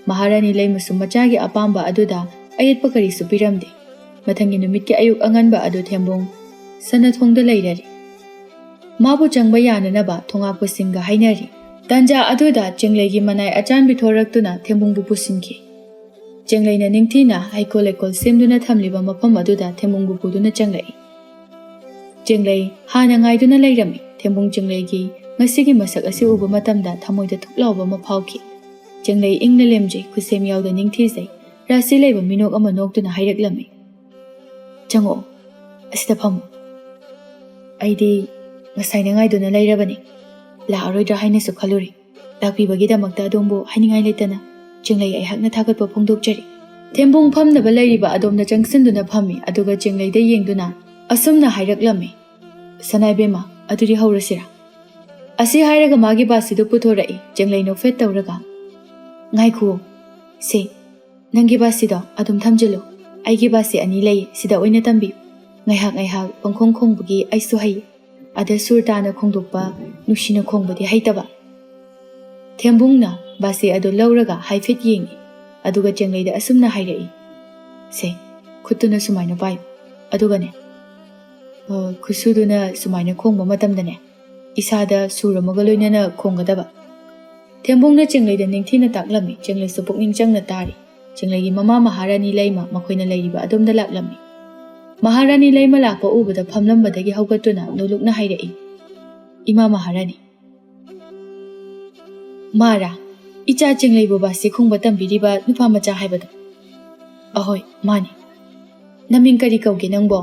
ꯃꯍꯥꯔꯥꯅꯤ ꯂꯩꯃꯁꯨ ꯃꯆꯥꯒꯤ ꯑꯄꯥꯝꯕ ꯑꯗꯨꯗ ꯑꯌꯦꯠꯄ ꯀꯔꯤꯁꯨ ꯄꯤꯔꯝꯗꯦ꯫ ꯃꯊꯪꯒꯤ ꯅꯨꯃꯤꯠꯀꯤ ꯑꯌꯨꯛ ꯑꯉꯟꯕ ꯑꯗꯨ ꯊꯦꯝꯕꯨꯡ ꯁꯅꯥꯊꯣꯡꯗ ꯂꯩꯔꯔꯤ꯫ ꯃꯥꯕꯨ ꯆꯪꯕ ꯌꯥꯅꯅꯕ ꯊꯣꯉꯥꯛꯄꯁꯤꯡꯒ ꯍꯥꯏꯅꯔꯤ꯫ ꯇꯥꯟꯖꯥ ꯑꯗꯨꯗ ꯆꯦꯡꯂꯩꯒꯤ ꯃꯅꯥꯏ ꯑꯆꯥꯟꯕꯤ ꯊꯣꯔꯛꯇꯨꯅ ꯊꯦꯝꯕꯨꯡꯕꯨ ꯄꯨꯁꯤꯟꯈꯤ꯫ ꯆꯦꯡꯂꯩꯅ ꯅꯤꯡꯊꯤꯅ ꯍꯩꯀꯣꯜ ꯂꯩꯀꯣꯜ ꯁꯦꯝꯗꯨꯅ ꯊꯝꯂꯤꯕ ꯃꯐꯝ ꯑꯗꯨꯗ ꯊꯦꯝꯕꯨꯡꯕꯨ ꯄꯨꯗꯨꯅ ꯆꯪꯂꯛꯏ꯫ ꯆꯦꯡꯂꯩ ꯍꯥꯟꯅ ꯉꯥꯏꯗꯨꯅ ꯂꯩꯔꯝꯃꯤ꯫ ꯊꯦꯝꯕꯨꯡ ꯆꯦꯡꯂꯩꯒꯤ ꯉꯁꯤꯒꯤ ꯃꯁꯛ ꯑꯁꯤ ꯎꯕ ꯃꯇꯝꯗ ꯊꯃꯣꯏꯗ ꯊꯨꯛ ꯂꯥꯎꯕ ꯑꯃ ꯐꯥꯎꯈꯤ꯫ ꯆꯦꯡꯂꯩ ꯏꯪꯅ ꯂꯦꯝꯖꯩ, ꯈꯨꯠꯁꯦꯝ ꯌꯥꯎꯗ ꯅꯤꯡꯊꯤꯖꯩ꯫ ꯔꯥꯁꯤ ꯂꯩꯕ ꯃꯤꯅꯣꯛ ꯑꯃ ꯅꯣꯛꯇꯨꯅ ꯍꯥꯏꯔꯛꯂꯝꯃꯤ, "ꯆꯪꯉꯛꯑꯣ, ꯑꯁꯤꯗ ꯐꯝꯃꯨ꯫ ꯑꯩꯗꯤ ꯉꯁꯥꯏꯅ ꯉꯥꯏꯗꯨꯅ ꯂꯩꯔꯕꯅꯤ, ꯂꯥꯛꯑꯔꯣꯏꯗ꯭ꯔꯥ ꯍꯥꯏꯅꯁꯨ ꯈꯜꯂꯨꯔꯦ꯫ ꯂꯥꯛꯄꯤꯕꯒꯤꯗꯃꯛꯇ ꯑꯗꯣꯝꯕꯨ ꯍꯥꯏꯅꯤꯡꯉꯥꯏ ꯂꯩꯇꯅ ꯆꯦꯡꯂꯩ ꯑꯩꯍꯥꯛꯅ ꯊꯥꯒꯠꯄ ꯐꯣꯡꯗꯣꯛꯆꯔꯤ꯫" ꯊꯦꯝꯕꯨꯡ ꯐꯝꯅꯕ ꯂꯩꯔꯤꯕ ꯑꯗꯣꯝꯗ ꯆꯪꯁꯤꯟꯗꯨꯅ ꯐꯝꯃꯤ, ꯑꯗꯨꯒ ꯆꯦꯡꯂꯩꯗ ꯌꯦꯡꯗꯨꯅ ꯑꯁꯨꯝꯅ ꯍꯥꯏꯔꯛꯂꯝꯃꯤ, "ꯁꯅꯥꯏꯕꯦꯝꯃ, ꯑꯗꯨꯗꯤ ꯍꯧꯔꯁꯤꯔꯥ?" ꯑꯁꯤ ꯍꯥꯏꯔꯒ ꯃꯥꯒꯤ ꯕꯥꯁꯤꯗꯨ ꯄꯨꯊꯣꯔꯛꯏ꯫ ꯆꯦꯡꯂꯩ ꯅꯣꯛꯐꯦꯠ ꯇꯧꯔꯒ, "ꯉꯥꯏꯈꯨꯑꯣ, ꯁꯦ, ꯅꯪꯒꯤ ꯕꯥꯁꯤꯗꯣ ꯑꯗꯨꯝ ꯊꯝꯖꯤꯜꯂꯨ꯫ ꯑꯩꯒꯤ ꯕꯥꯁꯤ ꯑꯅꯤ ꯂꯩ, ꯁꯤꯗ ꯑꯣꯏꯅ ꯇꯝꯕꯤꯌꯨ꯫ ꯉꯥꯏꯍꯥꯛ ꯉꯥꯏꯍꯥꯛ ꯄꯪꯈꯣꯡ ꯈꯣꯡꯕꯒꯤ ꯑꯩꯁꯨ ꯍꯩ, ꯑꯗ ꯁꯨꯔ ꯇꯥꯅ ꯈꯣꯡꯗꯣꯛꯄ, ꯅꯨꯡꯁꯤꯅ ꯈꯣꯡꯕꯗꯤ ꯍꯩꯇꯕ꯫" ꯊꯦꯝꯕꯨꯡꯅ ꯕꯥꯁꯤ ꯑꯗꯨ ꯂꯧꯔꯒ ꯍꯥꯏꯐꯦꯠ ꯌꯦꯡꯉꯤ, ꯑꯗꯨꯒ ꯆꯦꯡꯂꯩꯗ ꯑꯁꯨꯝꯅ ꯍꯥꯏꯔꯛꯏ, "ꯁꯦ, ꯈꯨꯠꯇꯨꯅ ꯁꯨꯃꯥꯏꯅ ꯄꯥꯏꯌꯨ, ꯑꯗꯨꯒꯅꯦ, ꯑ, ꯈꯨꯠꯁꯨꯗꯨꯅ ꯁꯨꯃꯥꯏꯅ ꯈꯣꯡꯕ ꯃꯇꯝꯗꯅꯦ, ꯏꯁꯥꯗ ꯁꯨꯔ ꯑꯃꯒ ꯂꯣꯏꯅꯅ ꯈꯣꯡꯒꯗꯕ꯫" ꯊꯦꯝꯕꯨꯡꯅ ꯆꯦꯡꯂꯩꯗ ꯅꯤꯡꯊꯤꯅ ꯇꯥꯛꯂꯝꯃꯤ꯫ ꯆꯦꯡꯂꯩꯁꯨ ꯄꯨꯛꯅꯤꯡ ꯆꯪꯅ ꯇꯥꯔꯤ꯫ ꯆꯦꯡꯂꯩꯒꯤ ꯃꯃꯥ ꯃꯍꯥꯔꯥꯅꯤ ꯂꯩꯃ ꯃꯈꯣꯏꯅ ꯂꯩꯔꯤꯕ ꯑꯗꯣꯝꯗ ꯂꯥꯛꯂꯝꯃꯤ꯫ ꯃꯍꯥꯔꯥꯅꯤ ꯂꯩꯃ ꯂꯥꯛꯄ ꯎꯕꯗ ꯐꯝꯂꯝꯕꯗꯒꯤ ꯍꯧꯒꯠꯇꯨꯅ ꯅꯣꯂꯨꯛꯅ ꯍꯥꯏꯔꯛꯏ, "ꯏꯃꯥ ꯃꯍꯥꯔꯥꯅꯤ, ꯃꯥꯔꯥ, ꯏꯆꯥ ꯆꯦꯡꯂꯩꯕꯨ ꯕꯥꯁꯤ ꯈꯣꯡꯕ ꯇꯝꯕꯤꯔꯤꯕ ꯅꯨꯄꯥ ꯃꯆꯥ ꯍꯥꯏꯕꯗꯣ?" "ꯑꯍꯣꯏ, ꯃꯥꯅꯤ꯫ ꯅꯃꯤꯡ ꯀꯔꯤ ꯀꯧꯒꯦ ꯅꯪꯕꯣ?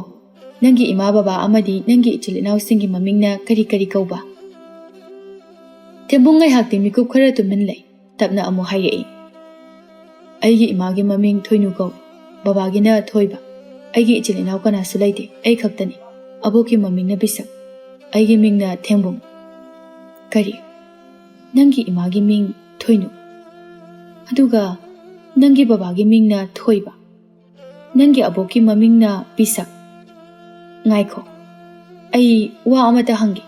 ꯅꯪꯒꯤ ꯏꯃꯥ ꯕꯕꯥ ꯑꯃꯗꯤ ꯅꯪꯒꯤ ꯏꯆꯤꯜ ꯏꯅꯥꯎꯁꯤꯡꯒꯤ ꯃꯃꯤꯡꯅ ꯀꯔꯤ ꯀꯔꯤ ꯀꯧꯕ?" ꯊꯦꯝꯕꯨꯡ ꯉꯥꯏꯍꯥꯛꯇꯤ ꯃꯤꯀꯨꯞ ꯈꯔ ꯇꯨꯃꯤꯟ ꯂꯩ꯫ ꯇꯞꯅ ꯑꯃꯨꯛ ꯍꯥꯏꯔꯛꯏ, "ꯑꯩꯒꯤ ꯏꯃꯥꯒꯤ ꯃꯃꯤꯡ ꯊꯣꯏꯅꯨ ꯀꯧꯏ, ꯕꯕꯥꯒꯤꯅ ꯊꯣꯏꯕ꯫ ꯑꯩꯒꯤ ꯏꯆꯤꯜ ꯏꯅꯥꯎ ꯀꯅꯥꯁꯨ ꯂꯩꯇꯦ, ꯑꯩ ꯈꯛꯇꯅꯤ꯫ ꯑꯕꯣꯛꯀꯤ ꯃꯃꯤꯡꯅ ꯕꯤꯁꯛ, ꯑꯩꯒꯤ ꯃꯤꯡꯅ ꯊꯦꯝꯕꯨꯡ꯫" "ꯀꯔꯤ? ꯅꯪꯒꯤ ꯏꯃꯥꯒꯤ ꯃꯤꯡ ꯊꯣꯏꯅꯨ, ꯑꯗꯨꯒ ꯅꯪꯒꯤ ꯕꯕꯥꯒꯤ ꯃꯤꯡꯅ ꯊꯣꯏꯕ, ꯅꯪꯒꯤ ꯑꯕꯣꯛꯀꯤ ꯃꯃꯤꯡꯅ ꯕꯤꯁꯛ? ꯉꯥꯏꯈꯣ, ꯑꯩ ꯋꯥ ꯑꯃꯇ ꯍꯪꯒꯦ,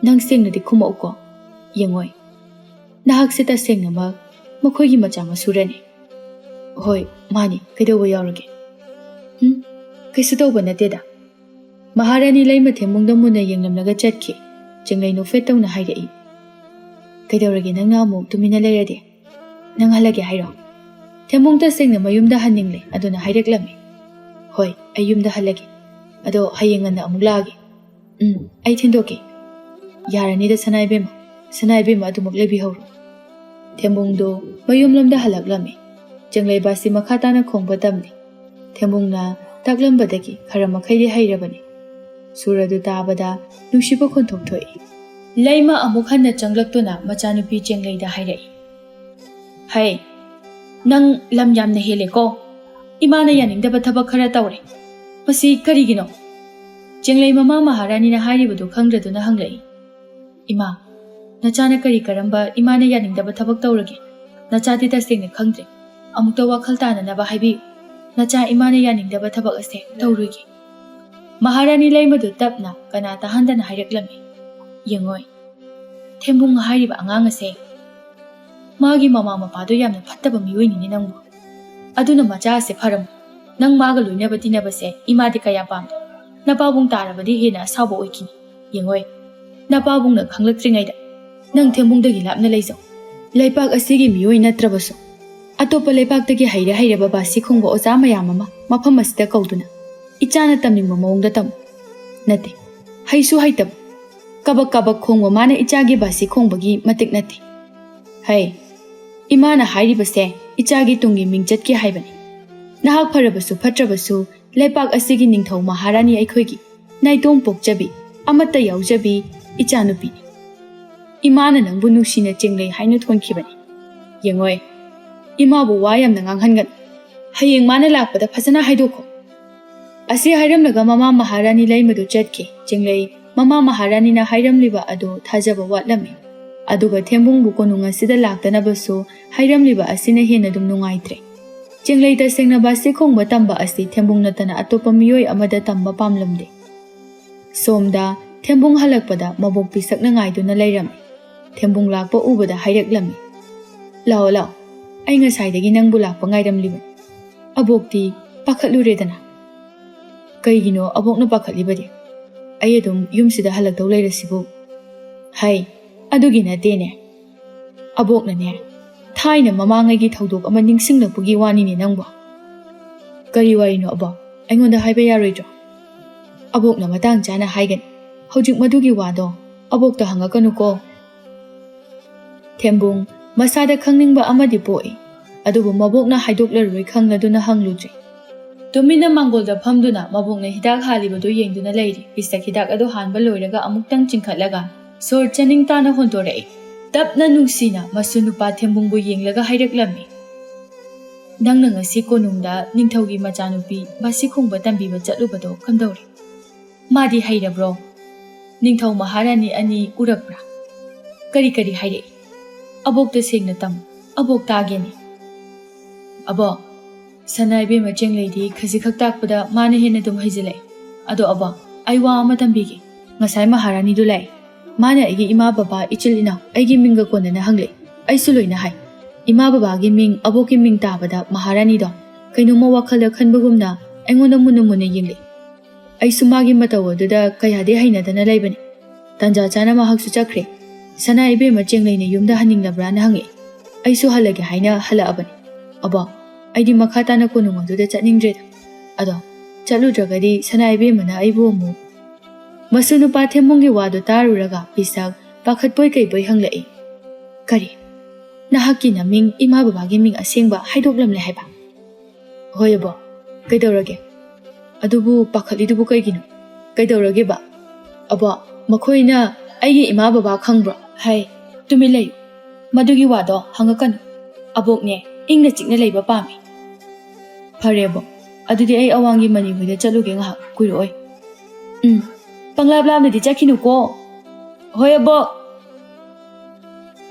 ꯅꯪ ꯁꯦꯡꯅꯗꯤ ꯈꯨꯝꯃꯛꯎꯀꯣ꯫ ꯌꯦꯡꯉꯣꯏ, ꯅꯍꯥꯛꯁꯦ ꯇꯁꯦꯡꯅꯃꯛ ꯃꯈꯣꯏꯒꯤ ꯃꯆꯥ ꯃꯁꯨꯔꯅꯤ?" "ꯍꯣꯏ, ꯃꯥꯅꯤ꯫ ꯀꯩꯗꯧꯕ ꯌꯥꯎꯔꯒꯦ?" "ꯎꯝ, ꯀꯩꯁꯨ ꯇꯧꯕ ꯅꯠꯇꯦꯗ꯫" ꯃꯍꯥꯔꯥꯅꯤ ꯂꯩꯃ ꯊꯦꯝꯕꯨꯡꯗ ꯃꯨꯟꯅ ꯌꯦꯡꯂꯝꯂꯒ ꯆꯠꯈꯤ꯫ ꯆꯦꯡꯂꯩ ꯅꯣꯛꯐꯦꯠ ꯇꯧꯅ ꯍꯥꯏꯔꯛꯏ, "ꯀꯩꯗꯧꯔꯒꯦ ꯅꯪꯅ ꯑꯃꯨꯛ ꯇꯨꯃꯤꯟꯅ ꯂꯩꯔꯗꯤ? ꯅꯪ ꯍꯜꯂꯒꯦ ꯍꯥꯏꯔꯣ?" ꯊꯦꯝꯕꯨꯡ ꯇꯁꯦꯡꯅ ꯃꯌꯨꯝꯗ ꯍꯟꯅꯤꯡꯂꯦ, ꯑꯗꯨꯅ ꯍꯥꯏꯔꯛꯂꯝꯃꯤ, "ꯍꯣꯏ, ꯑꯩ ꯌꯨꯝꯗ ꯍꯜꯂꯒꯦ꯫ ꯑꯗꯣ ꯍꯌꯦꯡ ꯉꯟꯅ ꯑꯃꯨꯛ ꯂꯥꯛꯑꯒꯦ꯫" "ꯎꯝ, ꯑꯩ ꯊꯤꯟꯗꯣꯛꯀꯦ꯫" "ꯌꯥꯔꯅꯤꯗ ꯁꯅꯥꯏꯕꯦꯝꯃ, ꯁꯅꯥꯏꯕꯦꯝꯃ ꯑꯗꯨꯃꯛ ꯂꯩꯕꯤꯍꯧꯔꯣ꯫" ꯊꯦꯝꯕꯨꯡꯗꯣ ꯃꯌꯨꯝꯂꯣꯝꯗ ꯍꯜꯂꯛꯂꯝꯃꯤ꯫ ꯆꯦꯡꯂꯩ ꯕꯥꯁꯤ ꯃꯈꯥ ꯇꯥꯅ ꯈꯣꯡꯕ ꯇꯝꯂꯤ꯫ ꯊꯦꯝꯕꯨꯡꯅ ꯇꯥꯛꯂꯝꯕꯗꯒꯤ ꯈꯔ ꯃꯈꯩꯗꯤ ꯍꯩꯔꯕꯅꯤ꯫ ꯁꯨꯔ ꯑꯗꯨ ꯇꯥꯕꯗ ꯅꯨꯡꯁꯤꯕ ꯈꯣꯟꯊꯣꯛ ꯊꯣꯛꯏ꯫ ꯂꯩꯃ ꯑꯃꯨꯛ ꯍꯟꯅ ꯆꯪꯂꯛꯇꯨꯅ ꯃꯆꯥꯅꯨꯄꯤ ꯆꯦꯡꯂꯩꯗ ꯍꯥꯏꯔꯛꯏ, "ꯍꯩ, ꯅꯪ ꯂꯝ ꯌꯥꯝꯅ ꯍꯦꯜꯂꯦꯀꯣ꯫ ꯏꯃꯥꯅ ꯌꯥꯅꯤꯡꯗꯕ ꯊꯕꯛ ꯈꯔ ꯇꯧꯔꯦ꯫ ꯃꯁꯤ ꯀꯔꯤꯒꯤꯅꯣ?" ꯆꯦꯡꯂꯩ ꯃꯃꯥ ꯃꯍꯥꯔꯥꯅꯤꯅ ꯍꯥꯏꯔꯤꯕꯗꯨ ꯈꯪꯗ꯭ꯔꯗꯨꯅ ꯍꯪꯂꯛꯏ, "ꯏꯃꯥ, ꯅꯆꯥꯅ ꯀꯔꯤ ꯀꯔꯝꯕ ꯏꯃꯥꯅ ꯌꯥꯅꯤꯡꯗꯕ ꯊꯕꯛ ꯇꯧꯔꯒꯦ? ꯅꯆꯥꯗꯤ ꯇꯁꯦꯡꯅ ꯈꯪꯗ꯭ꯔꯦ꯫ ꯑꯃꯨꯛꯇ ꯋꯥꯈꯜ ꯇꯥꯅꯅꯕ ꯍꯥꯏꯕꯤꯌꯨ꯫ ꯅꯆꯥ ꯏꯃꯥꯅ ꯌꯥꯅꯤꯡꯗꯕ ꯊꯕꯛ ꯑꯁꯦ ꯇꯧꯔꯣꯏꯒꯦ꯫" ꯃꯍꯥꯔꯥꯅꯤ ꯂꯩꯃꯗꯨ ꯇꯞꯅ ꯀꯅꯥ ꯇꯥꯍꯟꯗꯅ ꯍꯥꯏꯔꯛꯂꯝꯃꯤ, "ꯌꯦꯡꯉꯣꯏ, ꯊꯦꯝꯕꯨꯡ ꯍꯥꯏꯔꯤꯕ ꯑꯉꯥꯡ ꯑꯁꯦ ꯃꯥꯒꯤ ꯃꯃꯥ ꯃꯄꯥꯗꯣ ꯌꯥꯝꯅ ꯐꯠꯇꯕ ꯃꯤꯑꯣꯏꯅꯤꯅꯦ ꯅꯪꯕꯨ꯫ ꯑꯗꯨꯅ ꯃꯆꯥ ꯑꯁꯦ ꯐꯔꯝꯃꯣ꯫ ꯅꯪ ꯃꯥꯒ ꯂꯣꯏꯅꯕ ꯇꯤꯟꯅꯕꯁꯦ ꯏꯃꯥꯗꯤ ꯀꯌꯥ ꯄꯥꯝꯗꯦ꯫ ꯅꯄꯥꯕꯨꯡ ꯇꯥꯔꯕꯗꯤ ꯍꯦꯟꯅ ꯑꯁꯥꯎꯕ ꯑꯣꯏꯈꯤꯅꯤ꯫ ꯌꯦꯡꯉꯣꯏ, ꯅꯄꯥꯕꯨꯡꯅ ꯈꯪꯂꯛꯇ꯭ꯔꯤꯉꯩꯗ ꯅꯪ ꯊꯦꯝꯕꯨꯡꯗꯒꯤ ꯂꯥꯞꯅ ꯂꯩꯖꯧ꯫ ꯂꯩꯄꯥꯛ ꯑꯁꯤꯒꯤ ꯃꯤꯑꯣꯏ ꯅꯠꯇ꯭ꯔꯕꯁꯨ ꯑꯇꯣꯞꯄ ꯂꯩꯄꯥꯛꯇꯒꯤ ꯍꯩꯔ ꯍꯩꯔꯕ ꯕꯥꯁꯤ ꯈꯣꯡꯕ ꯑꯣꯖꯥ ꯃꯌꯥꯝ ꯑꯃ ꯃꯐꯝ ꯑꯁꯤꯗ ꯀꯧꯗꯨꯅ ꯏꯆꯥꯅ ꯇꯝꯅꯤꯡꯕ ꯃꯑꯣꯡꯗ ꯇꯝꯃꯨ꯫ ꯅꯠꯇꯦ, ꯍꯩꯁꯨ ꯍꯩꯇꯕ, ꯀꯕꯛ ꯀꯕꯛ ꯈꯣꯡꯕ ꯃꯥꯅ ꯏꯆꯥꯒꯤ ꯕꯥꯁꯤ ꯈꯣꯡꯕꯒꯤ ꯃꯇꯤꯛ ꯅꯠꯇꯦ꯫ ꯍꯩ, ꯏꯃꯥꯅ ꯍꯥꯏꯔꯤꯕꯁꯦ ꯏꯆꯥꯒꯤ ꯇꯨꯡꯒꯤ ꯃꯤꯡꯆꯠꯀꯤ ꯍꯥꯏꯕꯅꯤ꯫ ꯅꯍꯥꯛ ꯐꯔꯕꯁꯨ ꯐꯠꯇ꯭ꯔꯕꯁꯨ ꯂꯩꯄꯥꯛ ꯑꯁꯤꯒꯤ ꯅꯤꯡꯊꯧ ꯃꯍꯥꯔꯥꯅꯤ ꯑꯩꯈꯣꯏꯒꯤ ꯅꯥꯏꯇꯣꯝ ꯄꯣꯛꯆꯕꯤ, ꯑꯃꯠꯇ ꯌꯥꯎꯖꯕꯤ ꯏꯆꯥꯅꯨꯄꯤꯅꯤ꯫ ꯏꯃꯥꯅ ꯅꯪꯕꯨ ꯅꯨꯡꯁꯤꯅ ꯆꯦꯡꯂꯩ ꯍꯥꯏꯅ ꯊꯣꯟꯈꯤꯕꯅꯤ꯫ ꯌꯦꯡꯉꯣꯏ, ꯏꯃꯥꯕꯨ ꯋꯥ ꯌꯥꯝꯅ ꯉꯥꯡꯍꯟꯒꯅꯨ꯫ ꯍꯌꯦꯡ ꯃꯥꯅ ꯂꯥꯛꯄꯗ ꯐꯖꯅ ꯍꯥꯏꯗꯣꯛꯈꯣ꯫" ꯑꯁꯤ ꯍꯥꯏꯔꯝꯂꯒ ꯃꯃꯥ ꯃꯍꯥꯔꯥꯅꯤ ꯂꯩꯃꯗꯨ ꯆꯠꯈꯤ꯫ ꯆꯦꯡꯂꯩ ꯃꯃꯥ ꯃꯍꯥꯔꯥꯅꯤꯅ ꯍꯥꯏꯔꯝꯂꯤꯕ ꯑꯗꯨ ꯊꯥꯖꯕ ꯋꯥꯠꯂꯝꯃꯤ꯫ ꯑꯗꯨꯒ ꯊꯦꯝꯕꯨꯡꯕꯨ ꯀꯣꯅꯨꯡ ꯑꯁꯤꯗ ꯂꯥꯛꯇꯅꯕꯁꯨ ꯍꯥꯏꯔꯝꯂꯤꯕ ꯑꯁꯤꯅ ꯍꯦꯟꯅ ꯑꯗꯨꯝ ꯅꯨꯡꯉꯥꯏꯇ꯭ꯔꯦ꯫ ꯆꯦꯡꯂꯩ ꯇꯁꯦꯡꯅ ꯕꯥꯁꯤ ꯈꯣꯡꯕ ꯇꯝꯕ ꯑꯁꯤ ꯊꯦꯝꯕꯨꯡ ꯅꯠꯇꯅ ꯑꯇꯣꯞꯄ ꯃꯤꯑꯣꯏ ꯑꯃꯗ ꯇꯝꯕ ꯄꯥꯝꯂꯝꯗꯦ꯫ ꯁꯣꯝꯗ ꯊꯦꯝꯕꯨꯡ ꯍꯜꯂꯛꯄꯗ ꯃꯕꯣꯛ ꯄꯤꯁꯛꯅ ꯉꯥꯏꯗꯨꯅ ꯂꯩꯔꯝꯃꯤ꯫ ꯊꯦꯝꯕꯨꯡ ꯂꯥꯛꯄ ꯎꯕꯗ ꯍꯥꯏꯔꯛꯂꯝꯃꯤ, "ꯂꯥꯛꯑꯣ, ꯂꯥꯛꯑꯣ, ꯑꯩ ꯉꯁꯥꯏꯗꯒꯤ ꯅꯪꯕꯨ ꯂꯥꯛꯄ ꯉꯥꯏꯔꯝꯂꯤꯕꯅꯤ꯫" ꯑꯕꯣꯛꯇꯤ ꯄꯥꯈꯠꯂꯨꯔꯦꯗꯅ꯫ "ꯀꯩꯒꯤꯅꯣ ꯑꯕꯣꯛꯅ ꯄꯥꯈꯠꯂꯤꯕꯗꯤ? ꯑꯩ ꯑꯗꯨꯝ ꯌꯨꯝꯁꯤꯗ ꯍꯜꯂꯛꯇꯧ ꯂꯩꯔꯁꯤꯕꯨ?" "ꯍꯩ, ꯑꯗꯨꯒꯤ ꯅꯠꯇꯦꯅꯦ꯫ ꯑꯕꯣꯛꯅꯅꯦ, ꯊꯥꯏꯅ ꯃꯃꯥꯡꯉꯩꯒꯤ ꯊꯧꯗꯣꯛ ꯑꯃ ꯅꯤꯡꯁꯤꯡꯂꯛꯄꯒꯤ ꯋꯥꯅꯤꯅꯦ ꯅꯪꯕꯣ꯫" "ꯀꯔꯤ ꯋꯥꯔꯤꯅꯣ ꯑꯕꯣꯛ? ꯑꯩꯉꯣꯟꯗ ꯍꯥꯏꯕ ꯌꯥꯔꯣꯏꯗ꯭ꯔꯣ?" "ꯑꯕꯣꯛꯅ ꯃꯇꯥꯡ ꯆꯥꯅ ꯍꯥꯏꯒꯅꯤ꯫ ꯍꯧꯖꯤꯛ ꯃꯗꯨꯒꯤ ꯋꯥꯗꯣ ꯑꯕꯣꯛꯇ ꯍꯪꯉꯛꯀꯅꯨꯀꯣ꯫" ꯊꯦꯝꯕꯨꯡ ꯃꯁꯥꯗ ꯈꯪꯅꯤꯡꯕ ꯑꯃꯗꯤ ꯄꯣꯛꯏ꯫ ꯑꯗꯨꯕꯨ ꯃꯕꯣꯛꯅ ꯍꯥꯏꯗꯣꯛꯂꯔꯣꯏ ꯈꯪꯂꯗꯨꯅ ꯍꯪꯂꯨꯗ꯭ꯔꯦ꯫ ꯇꯨꯃꯤꯟꯅ ꯃꯥꯡꯒꯣꯜꯗ ꯐꯝꯗꯨꯅ ꯃꯕꯣꯛꯅ ꯍꯤꯗꯥꯛ ꯍꯥꯜꯂꯤꯕꯗꯨ ꯌꯦꯡꯗꯨꯅ ꯂꯩꯔꯤ꯫ ꯄꯤꯁꯛ ꯍꯤꯗꯥꯛ ꯑꯗꯨ ꯍꯥꯟꯕ ꯂꯣꯏꯔꯒ ꯑꯃꯨꯛꯇꯪ ꯆꯤꯡꯈꯠꯂꯒ ꯁꯣꯔ ꯆꯅꯤꯡ ꯇꯥꯅ ꯍꯣꯟꯗꯣꯔꯛꯏ꯫ ꯇꯞꯅ ꯅꯨꯡꯁꯤꯅ ꯃꯁꯨ ꯅꯨꯄꯥ ꯊꯦꯝꯕꯨꯡꯕꯨ ꯌꯦꯡꯂꯒ ꯍꯥꯏꯔꯛꯂꯝꯃꯤ, "ꯅꯪꯅ ꯉꯁꯤ ꯀꯣꯅꯨꯡꯗ ꯅꯤꯡꯊꯧꯒꯤ ꯃꯆꯥꯅꯨꯄꯤ ꯕꯥꯁꯤ ꯈꯣꯡꯕ ꯇꯝꯕꯤꯕ ꯆꯠꯂꯨꯕꯗꯣ ꯀꯝꯗꯧꯔꯦ? ꯃꯥꯗꯤ ꯍꯩꯔꯕ꯭ꯔꯣ? ꯅꯤꯡꯊꯧ ꯃꯍꯥꯔꯥꯅꯤ ꯑꯅꯤ ꯎꯔꯛꯄ꯭ꯔꯥ? ꯀꯔꯤ ꯀꯔꯤ ꯍꯥꯏꯔꯛꯏ? ꯑꯕꯣꯛꯇ ꯁꯦꯡꯅ ꯇꯝꯃꯨ, ꯑꯕꯣꯛ ꯇꯥꯒꯦꯅꯦ꯫" "ꯑꯕꯣꯛ, ꯁꯅꯥ ꯏꯕꯦꯝꯃ ꯆꯦꯡꯂꯩꯗꯤ ꯈꯖꯤꯛꯈꯛ ꯇꯥꯛꯄꯗ ꯃꯥꯅ ꯍꯦꯟꯅ ꯑꯗꯨꯝ ꯍꯩꯖꯤꯜꯂꯛꯏ꯫ ꯑꯗꯣ ꯑꯕꯣꯛ, ꯑꯩ ꯋꯥ ꯑꯃ ꯇꯝꯕꯤꯒꯦ꯫ ꯉꯁꯥꯏ ꯃꯍꯥꯔꯥꯅꯤꯗꯨ ꯂꯥꯛꯏ꯫ ꯃꯥꯅ ꯑꯩꯒꯤ ꯏꯃꯥ ꯕꯕꯥ, ꯏꯆꯤꯜ ꯏꯅꯥꯎ, ꯑꯩꯒꯤ ꯃꯤꯡꯒ ꯀꯣꯟꯅꯅ ꯍꯪꯂꯛꯏ꯫ ꯑꯩꯁꯨ ꯂꯣꯏꯅ ꯍꯥꯏ꯫ ꯏꯃꯥ ꯕꯕꯥꯒꯤ ꯃꯤꯡ, ꯑꯕꯣꯛꯀꯤ ꯃꯤꯡ ꯇꯥꯕꯗ ꯃꯍꯥꯔꯥꯅꯤꯗꯣ ꯀꯩꯅꯣꯝꯃ ꯋꯥꯈꯜꯗ ꯈꯟꯕꯒꯨꯝꯅ ꯑꯩꯉꯣꯟꯗ ꯃꯨꯟꯅ ꯃꯨꯟꯅ ꯌꯦꯡꯂꯛꯏ꯫ ꯑꯩꯁꯨ ꯃꯥꯒꯤ ꯃꯇꯧ ꯑꯗꯨꯗ ꯀꯌꯥꯗꯤ ꯍꯩꯅꯗꯅ ꯂꯩꯕꯅꯤ꯫ ꯇꯥꯟꯖꯥ ꯆꯥꯅ ꯃꯍꯥꯛꯁꯨ ꯆꯠꯈ꯭ꯔꯦ꯫ ꯁꯅꯥ ꯏꯕꯦꯝꯃ ꯆꯦꯡꯂꯩꯅ ꯌꯨꯝꯗ ꯍꯟꯅꯤꯡꯂꯕ꯭ꯔꯥꯅ ꯍꯪꯉꯛꯏ꯫ ꯑꯩꯁꯨ ꯍꯜꯂꯒꯦ ꯍꯥꯏꯅ ꯍꯜꯂꯛꯑꯕꯅꯤ꯫ ꯑꯕꯣꯛ, ꯑꯩꯗꯤ ꯃꯈꯥ ꯇꯥꯅ ꯀꯣꯅꯨꯡ ꯑꯗꯨꯗ ꯆꯠꯅꯤꯡꯗ꯭ꯔꯦꯗ꯫ ꯑꯗꯣ ꯆꯠꯂꯨꯗ꯭ꯔꯒꯗꯤ ꯁꯅꯥ ꯏꯕꯦꯝꯃꯅ ꯑꯩꯕꯨ ꯑꯃꯨꯛ..." ꯃꯁꯨ ꯅꯨꯄꯥ ꯊꯦꯝꯕꯨꯡꯒꯤ ꯋꯥꯗꯨ ꯇꯥꯔꯨꯔꯒ ꯄꯤꯁꯛ ꯄꯥꯈꯠꯄꯣꯏ ꯀꯩꯕꯣꯏ ꯍꯪꯂꯛꯏ, "ꯀꯔꯤ? ꯅꯍꯥꯛꯀꯤ ꯅꯃꯤꯡ, ꯏꯃꯥ ꯕꯕꯥꯒꯤ ꯃꯤꯡ ꯑꯁꯦꯡꯕ ꯍꯥꯏꯗꯣꯛꯂꯝꯂꯦ ꯍꯥꯏꯕ?" "ꯍꯣꯏ ꯑꯕꯣꯛ, ꯀꯩꯗꯧꯔꯒꯦ? ꯑꯗꯨꯕꯨ ꯄꯥꯈꯠꯂꯤꯗꯨꯕꯨ ꯀꯩꯒꯤꯅꯣ? ꯀꯩꯗꯧꯔꯒꯦꯕ?" "ꯑꯕꯣꯛ, ꯃꯈꯣꯏꯅ ꯑꯩꯒꯤ ꯏꯃꯥ ꯕꯕꯥ ꯈꯪꯕ꯭ꯔꯣ?" "ꯍꯩ, ꯇꯨꯃꯤꯟ ꯂꯩꯌꯨ꯫ ꯃꯗꯨꯒꯤ ꯋꯥꯗꯣ ꯍꯪꯉꯛꯀꯅꯨ꯫ ꯑꯕꯣꯛꯅꯦ, ꯏꯪꯅ ꯆꯤꯛꯅ ꯂꯩꯕ ꯄꯥꯝꯃꯤ꯫" "ꯐꯔꯦ ꯑꯕꯣꯛ, ꯑꯗꯨꯗꯤ ꯑꯩ ꯑꯋꯥꯡꯒꯤ ꯃꯅꯤ ꯍꯣꯏꯗ ꯆꯠꯂꯨꯒꯦ ꯉꯥꯏꯍꯥꯛ, ꯀꯨꯏꯔꯛꯑꯣꯏ꯫" "ꯎꯝ, ꯄꯪꯂꯥꯞ ꯂꯥꯞꯅꯗꯤ ꯆꯠꯈꯤꯅꯨꯀꯣ꯫" "ꯍꯣꯏ ꯑꯕꯣꯛ꯫"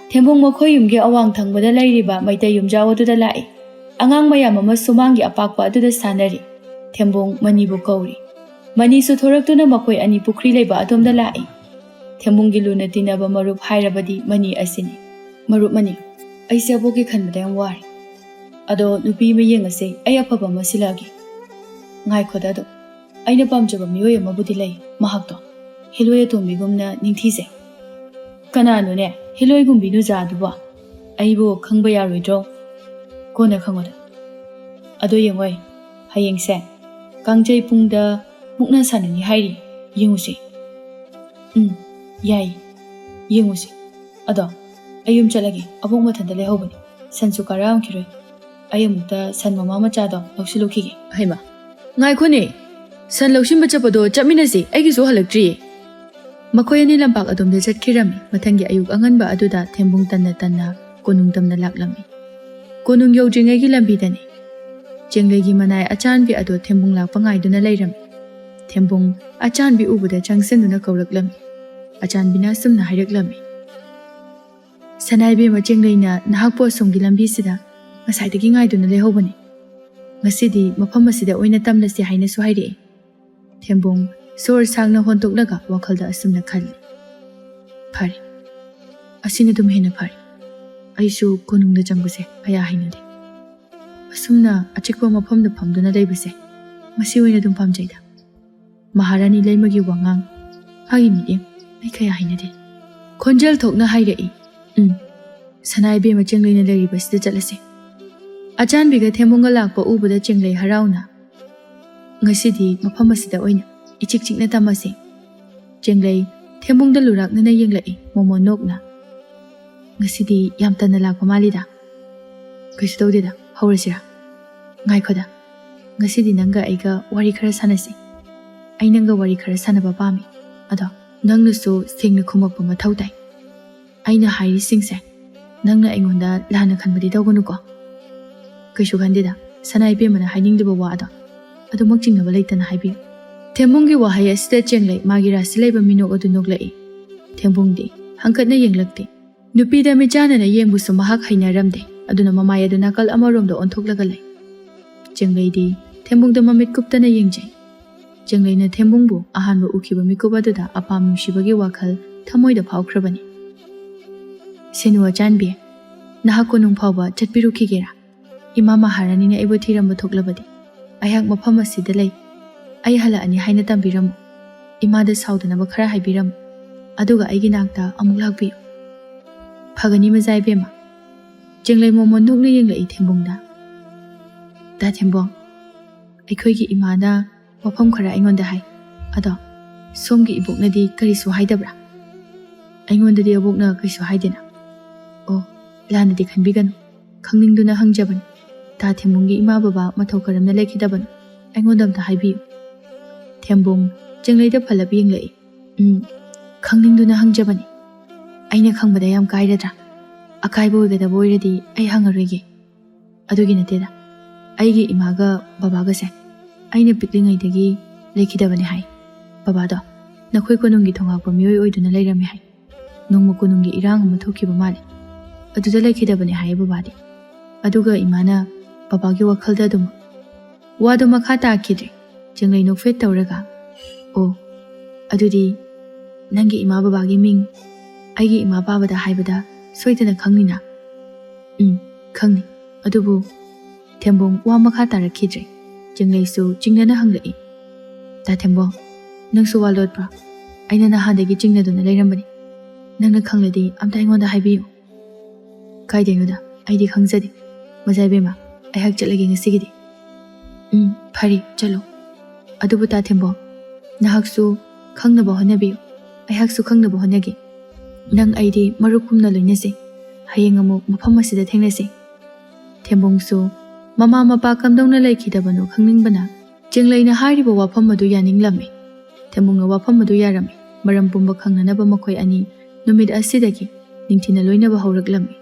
ꯊꯦꯝꯕꯨꯡ ꯃꯈꯣꯏ ꯌꯨꯝꯒꯤ ꯑꯋꯥꯡ ꯊꯪꯕꯗ ꯂꯩꯔꯤꯕ ꯃꯩꯇꯩ ꯌꯨꯝꯖꯥꯎ ꯑꯗꯨꯗ ꯂꯥꯛꯏ꯫ ꯑꯉꯥꯡ ꯃꯌꯥꯝ ꯑꯃ ꯁꯨꯃꯥꯡꯒꯤ ꯑꯄꯥꯛꯄ ꯑꯗꯨꯗ ꯁꯥꯟꯅꯔꯤ꯫ ꯊꯦꯝꯕꯨꯡ ꯃꯅꯤꯕꯨ ꯀꯧꯔꯤ꯫ ꯃꯅꯤꯁꯨ ꯊꯣꯔꯛꯇꯨꯅ ꯃꯈꯣꯏ ꯑꯅꯤ ꯄꯨꯈ꯭ꯔꯤ ꯂꯩꯕ ꯑꯗꯣꯝꯗ ꯂꯥꯛꯏ꯫ ꯊꯦꯝꯕꯨꯡꯒꯤ ꯂꯨꯅ ꯇꯤꯟꯅꯕ ꯃꯔꯨꯞ ꯍꯥꯏꯔꯕꯗꯤ ꯃꯅꯤ ꯑꯁꯤꯅꯤ꯫ "ꯃꯔꯨꯞ ꯃꯅꯤ, ꯑꯩꯁꯦ ꯑꯕꯣꯛꯀꯤ ꯈꯟꯕꯗ ꯌꯥꯝ ꯋꯥꯔꯦ꯫ ꯑꯗꯣ ꯅꯨꯄꯤ ꯑꯃ ꯌꯦꯡꯉꯁꯦ, ꯑꯩ ꯑꯐꯕ ꯑꯃ ꯁꯤꯜꯂꯛꯑꯒꯦ꯫" "ꯉꯥꯏꯈꯣꯗ ꯑꯗꯨꯝ꯫ ꯑꯩꯅ ꯄꯥꯝꯖꯕ ꯃꯤꯑꯣꯏ ꯑꯃꯕꯨꯗꯤ ꯂꯩ꯫ ꯃꯍꯥꯛꯇꯣ ꯍꯤꯂꯣꯏ ꯑꯇꯣꯝꯕꯤꯒꯨꯝꯅ ꯅꯤꯡꯊꯤꯖꯩ꯫" "ꯀꯅꯥꯅꯣꯅꯦ ꯍꯤꯂꯣꯏꯒꯨꯝꯕꯤ ꯅꯨꯖꯥꯗꯨꯕꯣ? ꯑꯩꯕꯨ ꯈꯪꯕ ꯌꯥꯔꯣꯏꯗ꯭ꯔꯣ?" "ꯀꯣꯟꯅ ꯈꯪꯉꯣꯗ꯫ ꯑꯗꯣ ꯌꯦꯡꯉꯣꯏ, ꯍꯌꯦꯡꯁꯦ ꯀꯥꯡꯖꯩ ꯄꯨꯡꯗ ꯃꯨꯛꯅꯥ ꯁꯥꯟꯅꯅꯤ ꯍꯥꯏꯔꯤ꯫ ꯌꯦꯡꯉꯨꯁꯦ꯫" "ꯎꯝ, ꯌꯥꯏ, ꯌꯦꯡꯉꯨꯁꯦ꯫ ꯑꯗꯣ ꯑꯩ ꯌꯨꯝ ꯆꯠꯂꯒꯦ꯫ ꯑꯕꯣꯛ ꯃꯊꯟꯇ ꯂꯩꯍꯧꯕꯅꯤ꯫ ꯁꯟꯁꯨ ꯀꯥꯔꯛꯑꯝꯈꯤꯔꯣꯏ꯫ ꯑꯩ ꯑꯃꯨꯛꯇ ꯁꯟ ꯃꯃꯥ ꯃꯆꯥꯗꯣ ꯂꯧꯁꯤꯜꯂꯨꯈꯤꯒꯦ꯫ ꯍꯩꯃꯥ, ꯉꯥꯏꯈꯣꯅꯦ, ꯁꯟ ꯂꯧꯁꯤꯟꯕ ꯆꯠꯄꯗꯣ ꯆꯠꯃꯤꯟꯅꯁꯤ, ꯑꯩꯒꯤꯁꯨ ꯍꯜꯂꯛꯇ꯭ꯔꯤꯌꯦ꯫ ꯃꯈꯣꯏ ꯑꯅꯤ ꯂꯝꯄꯥꯛ ꯑꯗꯣꯝꯗ ꯆꯠꯈꯤꯔꯝꯃꯤ꯫ ꯃꯊꯪꯒꯤ ꯑꯌꯨꯛ ꯑꯉꯟꯕ ꯑꯗꯨꯗ ꯊꯦꯝꯕꯨꯡ ꯇꯟꯅ ꯇꯟꯅ ꯀꯣꯅꯨꯡ ꯇꯝꯅ ꯂꯥꯛꯂꯝꯃꯤ꯫ ꯀꯣꯅꯨꯡ ꯌꯧꯗ꯭ꯔꯤꯉꯩꯒꯤ ꯂꯝꯕꯤꯗꯅꯤ꯫ ꯆꯦꯡꯂꯩꯒꯤ ꯃꯅꯥꯏ ꯑꯆꯥꯟꯕꯤ ꯑꯗꯣ ꯊꯦꯝꯕꯨꯡ ꯂꯥꯛꯄ ꯉꯥꯏꯗꯨꯅ ꯂꯩꯔꯝꯃꯤ꯫ ꯊꯦꯝꯕꯨꯡ ꯑꯆꯥꯟꯕꯤ ꯎꯕꯗ ꯆꯪꯁꯤꯟꯗꯨꯅ ꯀꯧꯔꯛꯂꯝꯃꯤ꯫ ꯑꯆꯥꯟꯕꯤꯅ ꯑꯁꯨꯝꯅ ꯍꯥꯏꯔꯛꯂꯝꯃꯤ, "ꯁꯅꯥꯏꯕꯦꯝꯃ ꯆꯦꯡꯂꯩꯅ ꯅꯍꯥꯛꯄꯨ ꯑꯁꯣꯝꯒꯤ ꯂꯝꯕꯤꯁꯤꯗ ꯉꯁꯥꯏꯗꯒꯤ ꯉꯥꯏꯗꯨꯅ ꯂꯩꯍꯧꯕꯅꯤ꯫ ꯉꯁꯤꯗꯤ ꯃꯐꯝ ꯑꯁꯤꯗ ꯑꯣꯏꯅ ꯇꯝꯂꯁꯤ ꯍꯥꯏꯅꯁꯨ ꯍꯥꯏꯔꯛꯏ꯫" ꯊꯦꯝꯕꯨꯡ ꯁꯣꯔ ꯁꯥꯡꯅ ꯍꯣꯟꯗꯣꯛꯂꯒ ꯋꯥꯈꯜꯗ ꯑꯁꯨꯝꯅ ꯈꯜꯂꯤ, "ꯐꯔꯦ, ꯑꯁꯤꯅ ꯑꯗꯨꯝ ꯍꯦꯟꯅ ꯐꯔꯦ꯫ ꯑꯩꯁꯨ ꯀꯣꯅꯨꯡꯗ ꯆꯪꯕꯁꯦ ꯀꯌꯥ ꯍꯩꯅꯗꯦ꯫ ꯑꯁꯨꯝꯅ ꯑꯆꯤꯛꯄ ꯃꯐꯝꯗ ꯐꯝꯗꯨꯅ ꯂꯩꯕꯁꯦ ꯃꯁꯤ ꯑꯣꯏꯅ ꯑꯗꯨꯝ ꯄꯥꯝꯖꯩꯗ꯫ ꯃꯍꯥꯔꯥꯅꯤ ꯂꯩꯃꯒꯤ ꯋꯥꯉꯥꯡ, ꯃꯥꯒꯤ ꯃꯤꯠꯌꯦꯡ ꯑꯩ ꯀꯌꯥ ꯍꯩꯅꯗꯦ꯫" ꯈꯣꯟꯖꯦꯜ ꯊꯣꯛꯅ ꯍꯥꯏꯔꯛꯏ, "ꯎꯝ, ꯁꯅꯥ ꯏꯕꯦꯝꯃ ꯆꯦꯡꯂꯩꯅ ꯂꯩꯔꯤꯕꯁꯤꯗ ꯆꯠꯂꯁꯤ꯫" ꯑꯆꯥꯟꯕꯤꯒ ꯊꯦꯝꯕꯨꯡꯒ ꯂꯥꯛꯄ ꯎꯕꯗ ꯆꯦꯡꯂꯩ ꯍꯔꯥꯎꯅ, "ꯉꯁꯤꯗꯤ ꯃꯐꯝ ꯑꯁꯤꯗ ꯑꯣꯏꯅ ꯏꯆꯤꯛ ꯆꯤꯛꯅ ꯇꯝꯃꯁꯤ꯫" ꯆꯦꯡꯂꯩ ꯊꯦꯝꯕꯨꯡꯗ ꯂꯨꯔꯥꯛꯅꯅ ꯌꯦꯡꯂꯛꯏ, ꯃꯣꯃꯣꯟ ꯅꯣꯛꯅ, "ꯉꯁꯤꯗꯤ ꯌꯥꯝ ꯇꯟꯅ ꯂꯥꯛꯄ ꯃꯥꯜꯂꯤꯗ꯫" "ꯀꯩꯁꯨ ꯇꯧꯗꯦꯗ, ꯍꯧꯔꯁꯤꯔꯥ?" "ꯉꯥꯏꯈꯣꯗ, ꯉꯁꯤꯗꯤ ꯅꯪꯒ ꯑꯩꯒ ꯋꯥꯔꯤ ꯈꯔ ꯁꯥꯟꯅꯁꯤ꯫ ꯑꯩ ꯅꯪꯒ ꯋꯥꯔꯤ ꯈꯔ ꯁꯥꯟꯅꯕ ꯄꯥꯝꯃꯤ꯫ ꯑꯗꯣ ꯅꯪꯅꯁꯨ ꯁꯦꯡꯅ ꯈꯨꯝꯃꯛꯄ ꯃꯊꯧ ꯇꯥꯏ꯫ ꯑꯩꯅ ꯍꯥꯏꯔꯤꯁꯤꯡꯁꯦ ꯅꯪꯅ ꯑꯩꯉꯣꯟꯗ ꯂꯥꯟꯅ ꯈꯟꯕꯗꯤ ꯇꯧꯒꯅꯨꯀꯣ꯫" "ꯀꯩꯁꯨ ꯈꯟꯗꯦꯗ, ꯁꯅꯥ ꯏꯕꯦꯝꯃꯅ ꯍꯥꯏꯅꯤꯡꯗꯕ ꯋꯥ ꯑꯗꯣ ꯑꯗꯨꯃꯛ ꯆꯤꯡꯅꯕ ꯂꯩꯇꯅ ꯍꯥꯏꯕꯤꯌꯨ꯫" ꯊꯦꯝꯕꯨꯡꯒꯤ ꯋꯥꯍꯩ ꯑꯁꯤꯗ ꯆꯦꯡꯂꯩ ꯃꯥꯒꯤ ꯔꯥꯁꯤ ꯂꯩꯕ ꯃꯤꯅꯣꯛ ꯑꯗꯨ ꯅꯣꯛꯂꯛꯏ꯫ ꯊꯦꯝꯕꯨꯡꯗꯤ ꯍꯪꯀꯠꯅ ꯌꯦꯡꯂꯛꯇꯦ꯫ ꯅꯨꯄꯤꯗ ꯃꯤꯠꯆꯥꯟꯅꯅ ꯌꯦꯡꯕꯁꯨ ꯃꯍꯥꯛ ꯍꯩꯅꯔꯝꯗꯦ꯫ ꯑꯗꯨꯅ ꯃꯃꯥꯏ ꯑꯗꯨ ꯅꯥꯀꯜ ꯑꯃꯔꯣꯝꯗ ꯑꯣꯟꯊꯣꯛꯂꯒ ꯂꯩ꯫ ꯆꯦꯡꯂꯩꯗꯤ ꯊꯦꯝꯕꯨꯡꯗ ꯃꯃꯤꯠ ꯀꯨꯞꯇꯅ ꯌꯦꯡꯖꯩ꯫ ꯆꯦꯡꯂꯩꯅ ꯊꯦꯝꯕꯨꯡꯕꯨ ꯑꯍꯥꯟꯕ ꯎꯈꯤꯕ ꯃꯤꯀꯨꯞ ꯑꯗꯨꯗ ꯑꯄꯥꯝ ꯅꯨꯡꯁꯤꯕꯒꯤ ꯋꯥꯈꯜ ꯊꯃꯣꯏꯗ ꯐꯥꯎꯈ꯭ꯔꯕꯅꯤ꯫ "ꯁꯦꯅꯨ ꯑꯆꯥꯟꯕꯤ, ꯅꯍꯥꯛ ꯀꯣꯅꯨꯡ ꯐꯥꯎꯕ ꯆꯠꯄꯤꯔꯨꯈꯤꯒꯦꯔꯥ? ꯏꯃꯥ ꯃꯍꯥꯔꯥꯅꯤꯅ ꯑꯩꯕꯨ ꯊꯤꯔꯝꯕ ꯊꯣꯛꯂꯕꯗꯤ ꯑꯩꯍꯥꯛ ꯃꯐꯝ ꯑꯁꯤꯗ ꯂꯩ꯫ ꯑꯩ ꯍꯜꯂꯛꯑꯅꯤ ꯍꯥꯏꯅ ꯇꯝꯕꯤꯔꯝꯃꯨ꯫ ꯏꯃꯥꯗ ꯁꯥꯎꯗꯅꯕ ꯈꯔ ꯍꯥꯏꯕꯤꯔꯝꯃꯨ꯫ ꯑꯗꯨꯒ ꯑꯩꯒꯤ ꯅꯥꯛꯇ ꯑꯃꯨꯛ ꯂꯥꯛꯄꯤꯌꯨ꯫" "ꯐꯒꯅꯤ ꯃꯖꯥ ꯏꯕꯦꯝꯃ꯫" ꯆꯦꯡꯂꯩ ꯃꯣꯃꯣꯟ ꯅꯣꯛꯅ ꯌꯦꯡꯂꯛꯏ ꯊꯦꯝꯕꯨꯡꯗ꯫ "ꯇꯥ ꯊꯦꯝꯕꯨꯡ, ꯑꯩꯈꯣꯏꯒꯤ ꯏꯃꯥꯅ ꯋꯥꯐꯝ ꯈꯔ ꯑꯩꯉꯣꯟꯗ ꯍꯥꯏ꯫ ꯑꯗꯣ ꯁꯣꯝꯒꯤ ꯏꯕꯣꯛꯅꯗꯤ ꯀꯔꯤꯁꯨ ꯍꯥꯏꯗꯕ꯭ꯔꯥ?" "ꯑꯩꯉꯣꯟꯗꯗꯤ ꯑꯕꯣꯛꯅ ꯀꯩꯁꯨ ꯍꯥꯏꯗꯦꯅ꯫" "ꯑꯣ, ꯂꯥꯟꯅꯗꯤ ꯈꯟꯕꯤꯒꯅꯨ, ꯈꯪꯅꯤꯡꯗꯨꯅ ꯍꯪꯖꯕꯅꯤ꯫" ꯇꯥ ꯊꯦꯝꯕꯨꯡꯒꯤ ꯏꯃꯥ ꯕꯕꯥ ꯃꯊꯧ ꯀꯔꯝꯅ ꯂꯩꯈꯤꯗꯕꯅꯣ? ꯑꯩꯉꯣꯟꯗ ꯑꯝꯇ ꯍꯥꯏꯕꯤꯌꯨ꯫ ꯊꯦꯝꯕꯨꯡ ꯆꯦꯡꯂꯩꯗ ꯐꯜꯂꯞ ꯌꯦꯡꯂꯛꯏ꯫ "ꯎꯝ, ꯈꯪꯅꯤꯡꯗꯨꯅ ꯍꯪꯖꯕꯅꯤ꯫ ꯑꯩꯅ ꯈꯪꯕꯗ ꯌꯥꯝ ꯀꯥꯏꯔꯗ꯭ꯔꯥ? ꯑꯀꯥꯏꯕ ꯑꯣꯏꯒꯗꯕ ꯑꯣꯏꯔꯗꯤ ꯑꯩ ꯍꯪꯉꯔꯣꯏꯒꯦ꯫ ꯑꯗꯨꯒꯤ ꯅꯠꯇꯦꯗ, ꯑꯩꯒꯤ ꯏꯃꯥꯒ ꯕꯕꯥꯒꯁꯦ ꯑꯩꯅ ꯄꯤꯛꯂꯤꯉꯩꯗꯒꯤ ꯂꯩꯈꯤꯗꯕꯅꯤ ꯍꯥꯏ꯫ ꯕꯕꯥꯗꯣ ꯅꯈꯣꯏ ꯀꯣꯅꯨꯡꯒꯤ ꯊꯣꯉꯥꯛꯄ ꯃꯤꯑꯣꯏ ꯑꯣꯏꯗꯨꯅ ꯂꯩꯔꯝꯃꯤ ꯍꯥꯏ꯫ ꯅꯣꯡꯃ ꯀꯣꯅꯨꯡꯒꯤ ꯏꯔꯥꯡ ꯑꯃ ꯊꯣꯛꯈꯤꯕ ꯃꯥꯜꯂꯦ, ꯑꯗꯨꯗ ꯂꯩꯈꯤꯗꯕꯅꯤ ꯍꯥꯏꯌꯦ ꯕꯕꯥꯗꯤ꯫ ꯑꯗꯨꯒ ꯏꯃꯥꯅ ꯕꯕꯥꯒꯤ ꯋꯥꯈꯜꯗ ꯑꯗꯨꯝ ꯋꯥꯗꯣ ꯃꯈꯥ ꯇꯥꯈꯤꯗ꯭ꯔꯦ꯫ ꯆꯦꯡꯂꯩ ꯅꯣꯛꯐꯦꯠ ꯇꯧꯔꯒ, "ꯑꯣ, ꯑꯗꯨꯗꯤ ꯅꯪꯒꯤ ꯏꯃꯥ ꯕꯕꯥꯒꯤ ꯃꯤꯡ ꯑꯩꯒꯤ ꯏꯃꯥ ꯄꯥꯕꯗ ꯍꯥꯏꯕꯗ ꯁꯣꯏꯗꯅ ꯈꯪꯅꯤꯅ?" "ꯎꯝ, ꯈꯪꯅꯤ꯫ ꯑꯗꯨꯕꯨ," ꯊꯦꯝꯕꯣꯡ ꯋꯥ ꯃꯈꯥ ꯇꯥꯔꯛꯈꯤꯗ꯭ꯔꯦ꯫ ꯆꯦꯡꯂꯩꯁꯨ ꯆꯤꯡꯅꯅ ꯍꯪꯂꯛꯏ, "ꯇꯥ ꯊꯦꯝꯕꯣꯡ, ꯅꯪꯁꯨ ꯋꯥ ꯂꯣꯠꯄ꯭ꯔꯥ? ꯑꯩꯅ ꯅꯍꯥꯟꯗꯒꯤ ꯆꯤꯡꯅꯗꯨꯅ ꯂꯩꯔꯝꯕꯅꯤ꯫ ꯅꯪꯅ ꯈꯪꯂꯗꯤ ꯑꯝꯇ ꯑꯩꯉꯣꯟꯗ ꯍꯥꯏꯕꯤꯌꯨ꯫" "ꯀꯥꯏꯗꯩꯅꯣꯗ, ꯑꯩꯗꯤ ꯈꯪꯖꯗꯦ꯫ ꯃꯖꯥ ꯏꯕꯦꯝꯃ, ꯑꯩꯍꯥꯛ ꯆꯠꯂꯒꯦ ꯉꯁꯤꯒꯤꯗꯤ꯫" "ꯎꯝ, ꯐꯔꯦ, ꯆꯠꯂꯣ꯫ ꯑꯗꯨꯕꯨ ꯇꯥ ꯊꯦꯝꯕꯣꯡ, ꯅꯍꯥꯛꯁꯨ ꯈꯪꯅꯕ ꯍꯣꯠꯅꯕꯤꯌꯨ, ꯑꯩꯍꯥꯛꯁꯨ ꯈꯪꯅꯕ ꯍꯣꯠꯅꯒꯦ꯫ ꯅꯪ ꯑꯩꯗꯤ ꯃꯔꯨꯞꯀꯨꯝꯅ ꯂꯣꯏꯅꯁꯦ꯫ ꯍꯌꯦꯡ ꯑꯃꯨꯛ ꯃꯐꯝ ꯑꯁꯤꯗ ꯊꯦꯡꯅꯁꯦ꯫" ꯊꯦꯝꯕꯣꯡꯁꯨ ꯃꯃꯥ ꯃꯄꯥ ꯀꯝꯗꯧꯅ ꯂꯩꯈꯤꯗꯕꯅꯣ ꯈꯪꯅꯤꯡꯕꯅ ꯆꯦꯡꯂꯩꯅ ꯍꯥꯏꯔꯤꯕ ꯋꯥꯐꯝ ꯑꯗꯨ ꯌꯥꯅꯤꯡꯂꯝꯃꯤ꯫ ꯊꯦꯝꯕꯣꯡꯅ ꯋꯥꯐꯝ ꯑꯗꯨ ꯌꯥꯔꯝꯃꯤ꯫ ꯃꯔꯝ ꯄꯨꯝꯕ ꯈꯪꯅꯅꯕ ꯃꯈꯣꯏ ꯑꯅꯤ ꯅꯨꯃꯤꯠ ꯑꯁꯤꯗꯒꯤ ꯅꯤꯡꯊꯤꯅ ꯂꯣꯏꯅꯕ ꯍꯧꯔꯛꯂꯝꯃꯤ꯫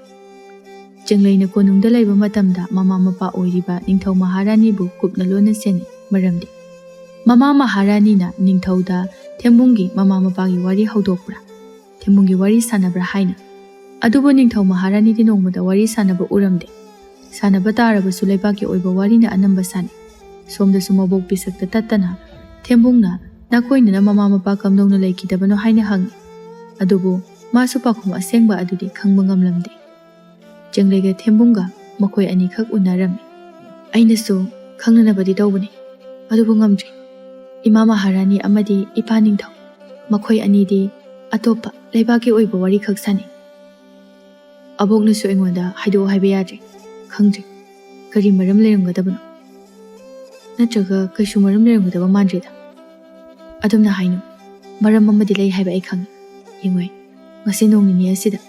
ꯆꯦꯡꯂꯩꯅ ꯀꯣꯅꯨꯡꯗ ꯂꯩꯕ ꯃꯇꯝꯗ ꯃꯃꯥ ꯃꯄꯥ ꯑꯣꯏꯔꯤꯕ ꯅꯤꯡꯊꯧ ꯃꯍꯥꯔꯥꯅꯤꯕꯨ ꯀꯨꯞꯅ ꯂꯣꯟꯅ ꯁꯦꯟꯅꯩ꯫ ꯃꯔꯝꯗꯤ ꯃꯃꯥ ꯃꯍꯥꯔꯥꯅꯤꯅ ꯅꯤꯡꯊꯧꯗ ꯊꯦꯝꯕꯨꯡꯒꯤ ꯃꯃꯥ ꯃꯄꯥꯒꯤ ꯋꯥꯔꯤ ꯍꯧꯗꯣꯛꯄ꯭ꯔꯥ, ꯊꯦꯝꯕꯨꯡꯒꯤ ꯋꯥꯔꯤ ꯁꯥꯟꯅꯕ꯭ꯔꯥ ꯍꯥꯏꯅ꯫ ꯑꯗꯨꯕꯨ ꯅꯤꯡꯊꯧ ꯃꯍꯥꯔꯥꯅꯤꯗꯤ ꯅꯣꯡꯃꯗ ꯋꯥꯔꯤ ꯁꯥꯟꯅꯕ ꯎꯔꯝꯗꯦ꯫ ꯁꯥꯟꯅꯕ ꯇꯥꯔꯕꯁꯨ ꯂꯩꯕꯥꯛꯀꯤ ꯑꯣꯏꯕ ꯋꯥꯔꯤꯅ ꯑꯅꯝꯕ ꯁꯥꯟꯅꯩ꯫ ꯁꯣꯝꯗꯁꯨ ꯃꯕꯣꯛ ꯄꯤꯁꯛꯇ ꯇꯠꯇꯅ ꯊꯦꯝꯕꯨꯡꯅ ꯅꯥꯀꯣꯏꯅꯅ ꯃꯃꯥ ꯃꯄꯥ ꯀꯝꯗꯧꯅ ꯂꯩꯈꯤꯗꯕꯅꯣ ꯍꯥꯏꯅ ꯍꯪꯉꯤ꯫ ꯑꯗꯨꯕꯨ ꯃꯥꯁꯨ ꯄꯥꯎꯈꯨꯝ ꯑꯁꯦꯡꯕ ꯑꯗꯨꯗꯤ ꯈꯪꯕ ꯉꯝꯂꯝꯗꯦ꯫ ꯆꯦꯡꯂꯩꯒ ꯊꯦꯝꯕꯨꯡꯒ ꯃꯈꯣꯏ ꯑꯅꯤꯈꯛ ꯎꯅꯔꯝꯃꯤ꯫ ꯑꯩꯅꯁꯨ ꯈꯪꯅꯅꯕꯗꯤ ꯇꯧꯕꯅꯤ, ꯑꯗꯨꯕꯨ ꯉꯝꯗ꯭ꯔꯦ꯫ ꯏꯃꯥ ꯃꯍꯥꯔꯥꯅꯤ ꯑꯃꯗꯤ ꯏꯄꯥ ꯅꯤꯡꯊꯧ, ꯃꯈꯣꯏ ꯑꯅꯤꯗꯤ ꯑꯇꯣꯞꯄ ꯂꯩꯕꯥꯛꯀꯤ ꯑꯣꯏꯕ ꯋꯥꯔꯤꯈꯛ ꯁꯥꯟꯅꯩ꯫ ꯑꯕꯣꯛꯅꯁꯨ ꯑꯩꯉꯣꯟꯗ ꯍꯥꯏꯗꯣꯛꯑꯣ ꯍꯥꯏꯕ ꯌꯥꯗ꯭ꯔꯦ꯫ ꯈꯪꯗ꯭ꯔꯦ, ꯀꯔꯤ ꯃꯔꯝ ꯂꯩꯔꯝꯒꯗꯕꯅꯣ? ꯅꯠꯇ꯭ꯔꯒ ꯀꯩꯁꯨ ꯃꯔꯝ ꯂꯩꯔꯝꯒꯗꯕ ꯃꯥꯟꯗ꯭ꯔꯦꯗ꯫ ꯑꯗꯨꯝꯅ ꯍꯥꯏꯅꯨ, ꯃꯔꯝ ꯑꯃꯗꯤ ꯂꯩ ꯍꯥꯏꯕ ꯑꯩ ꯈꯪꯉꯤ꯫ ꯌꯦꯡꯉꯨ, ꯉꯁꯤ ꯅꯣꯡ ꯅꯤꯅꯤ ꯑꯁꯤꯗ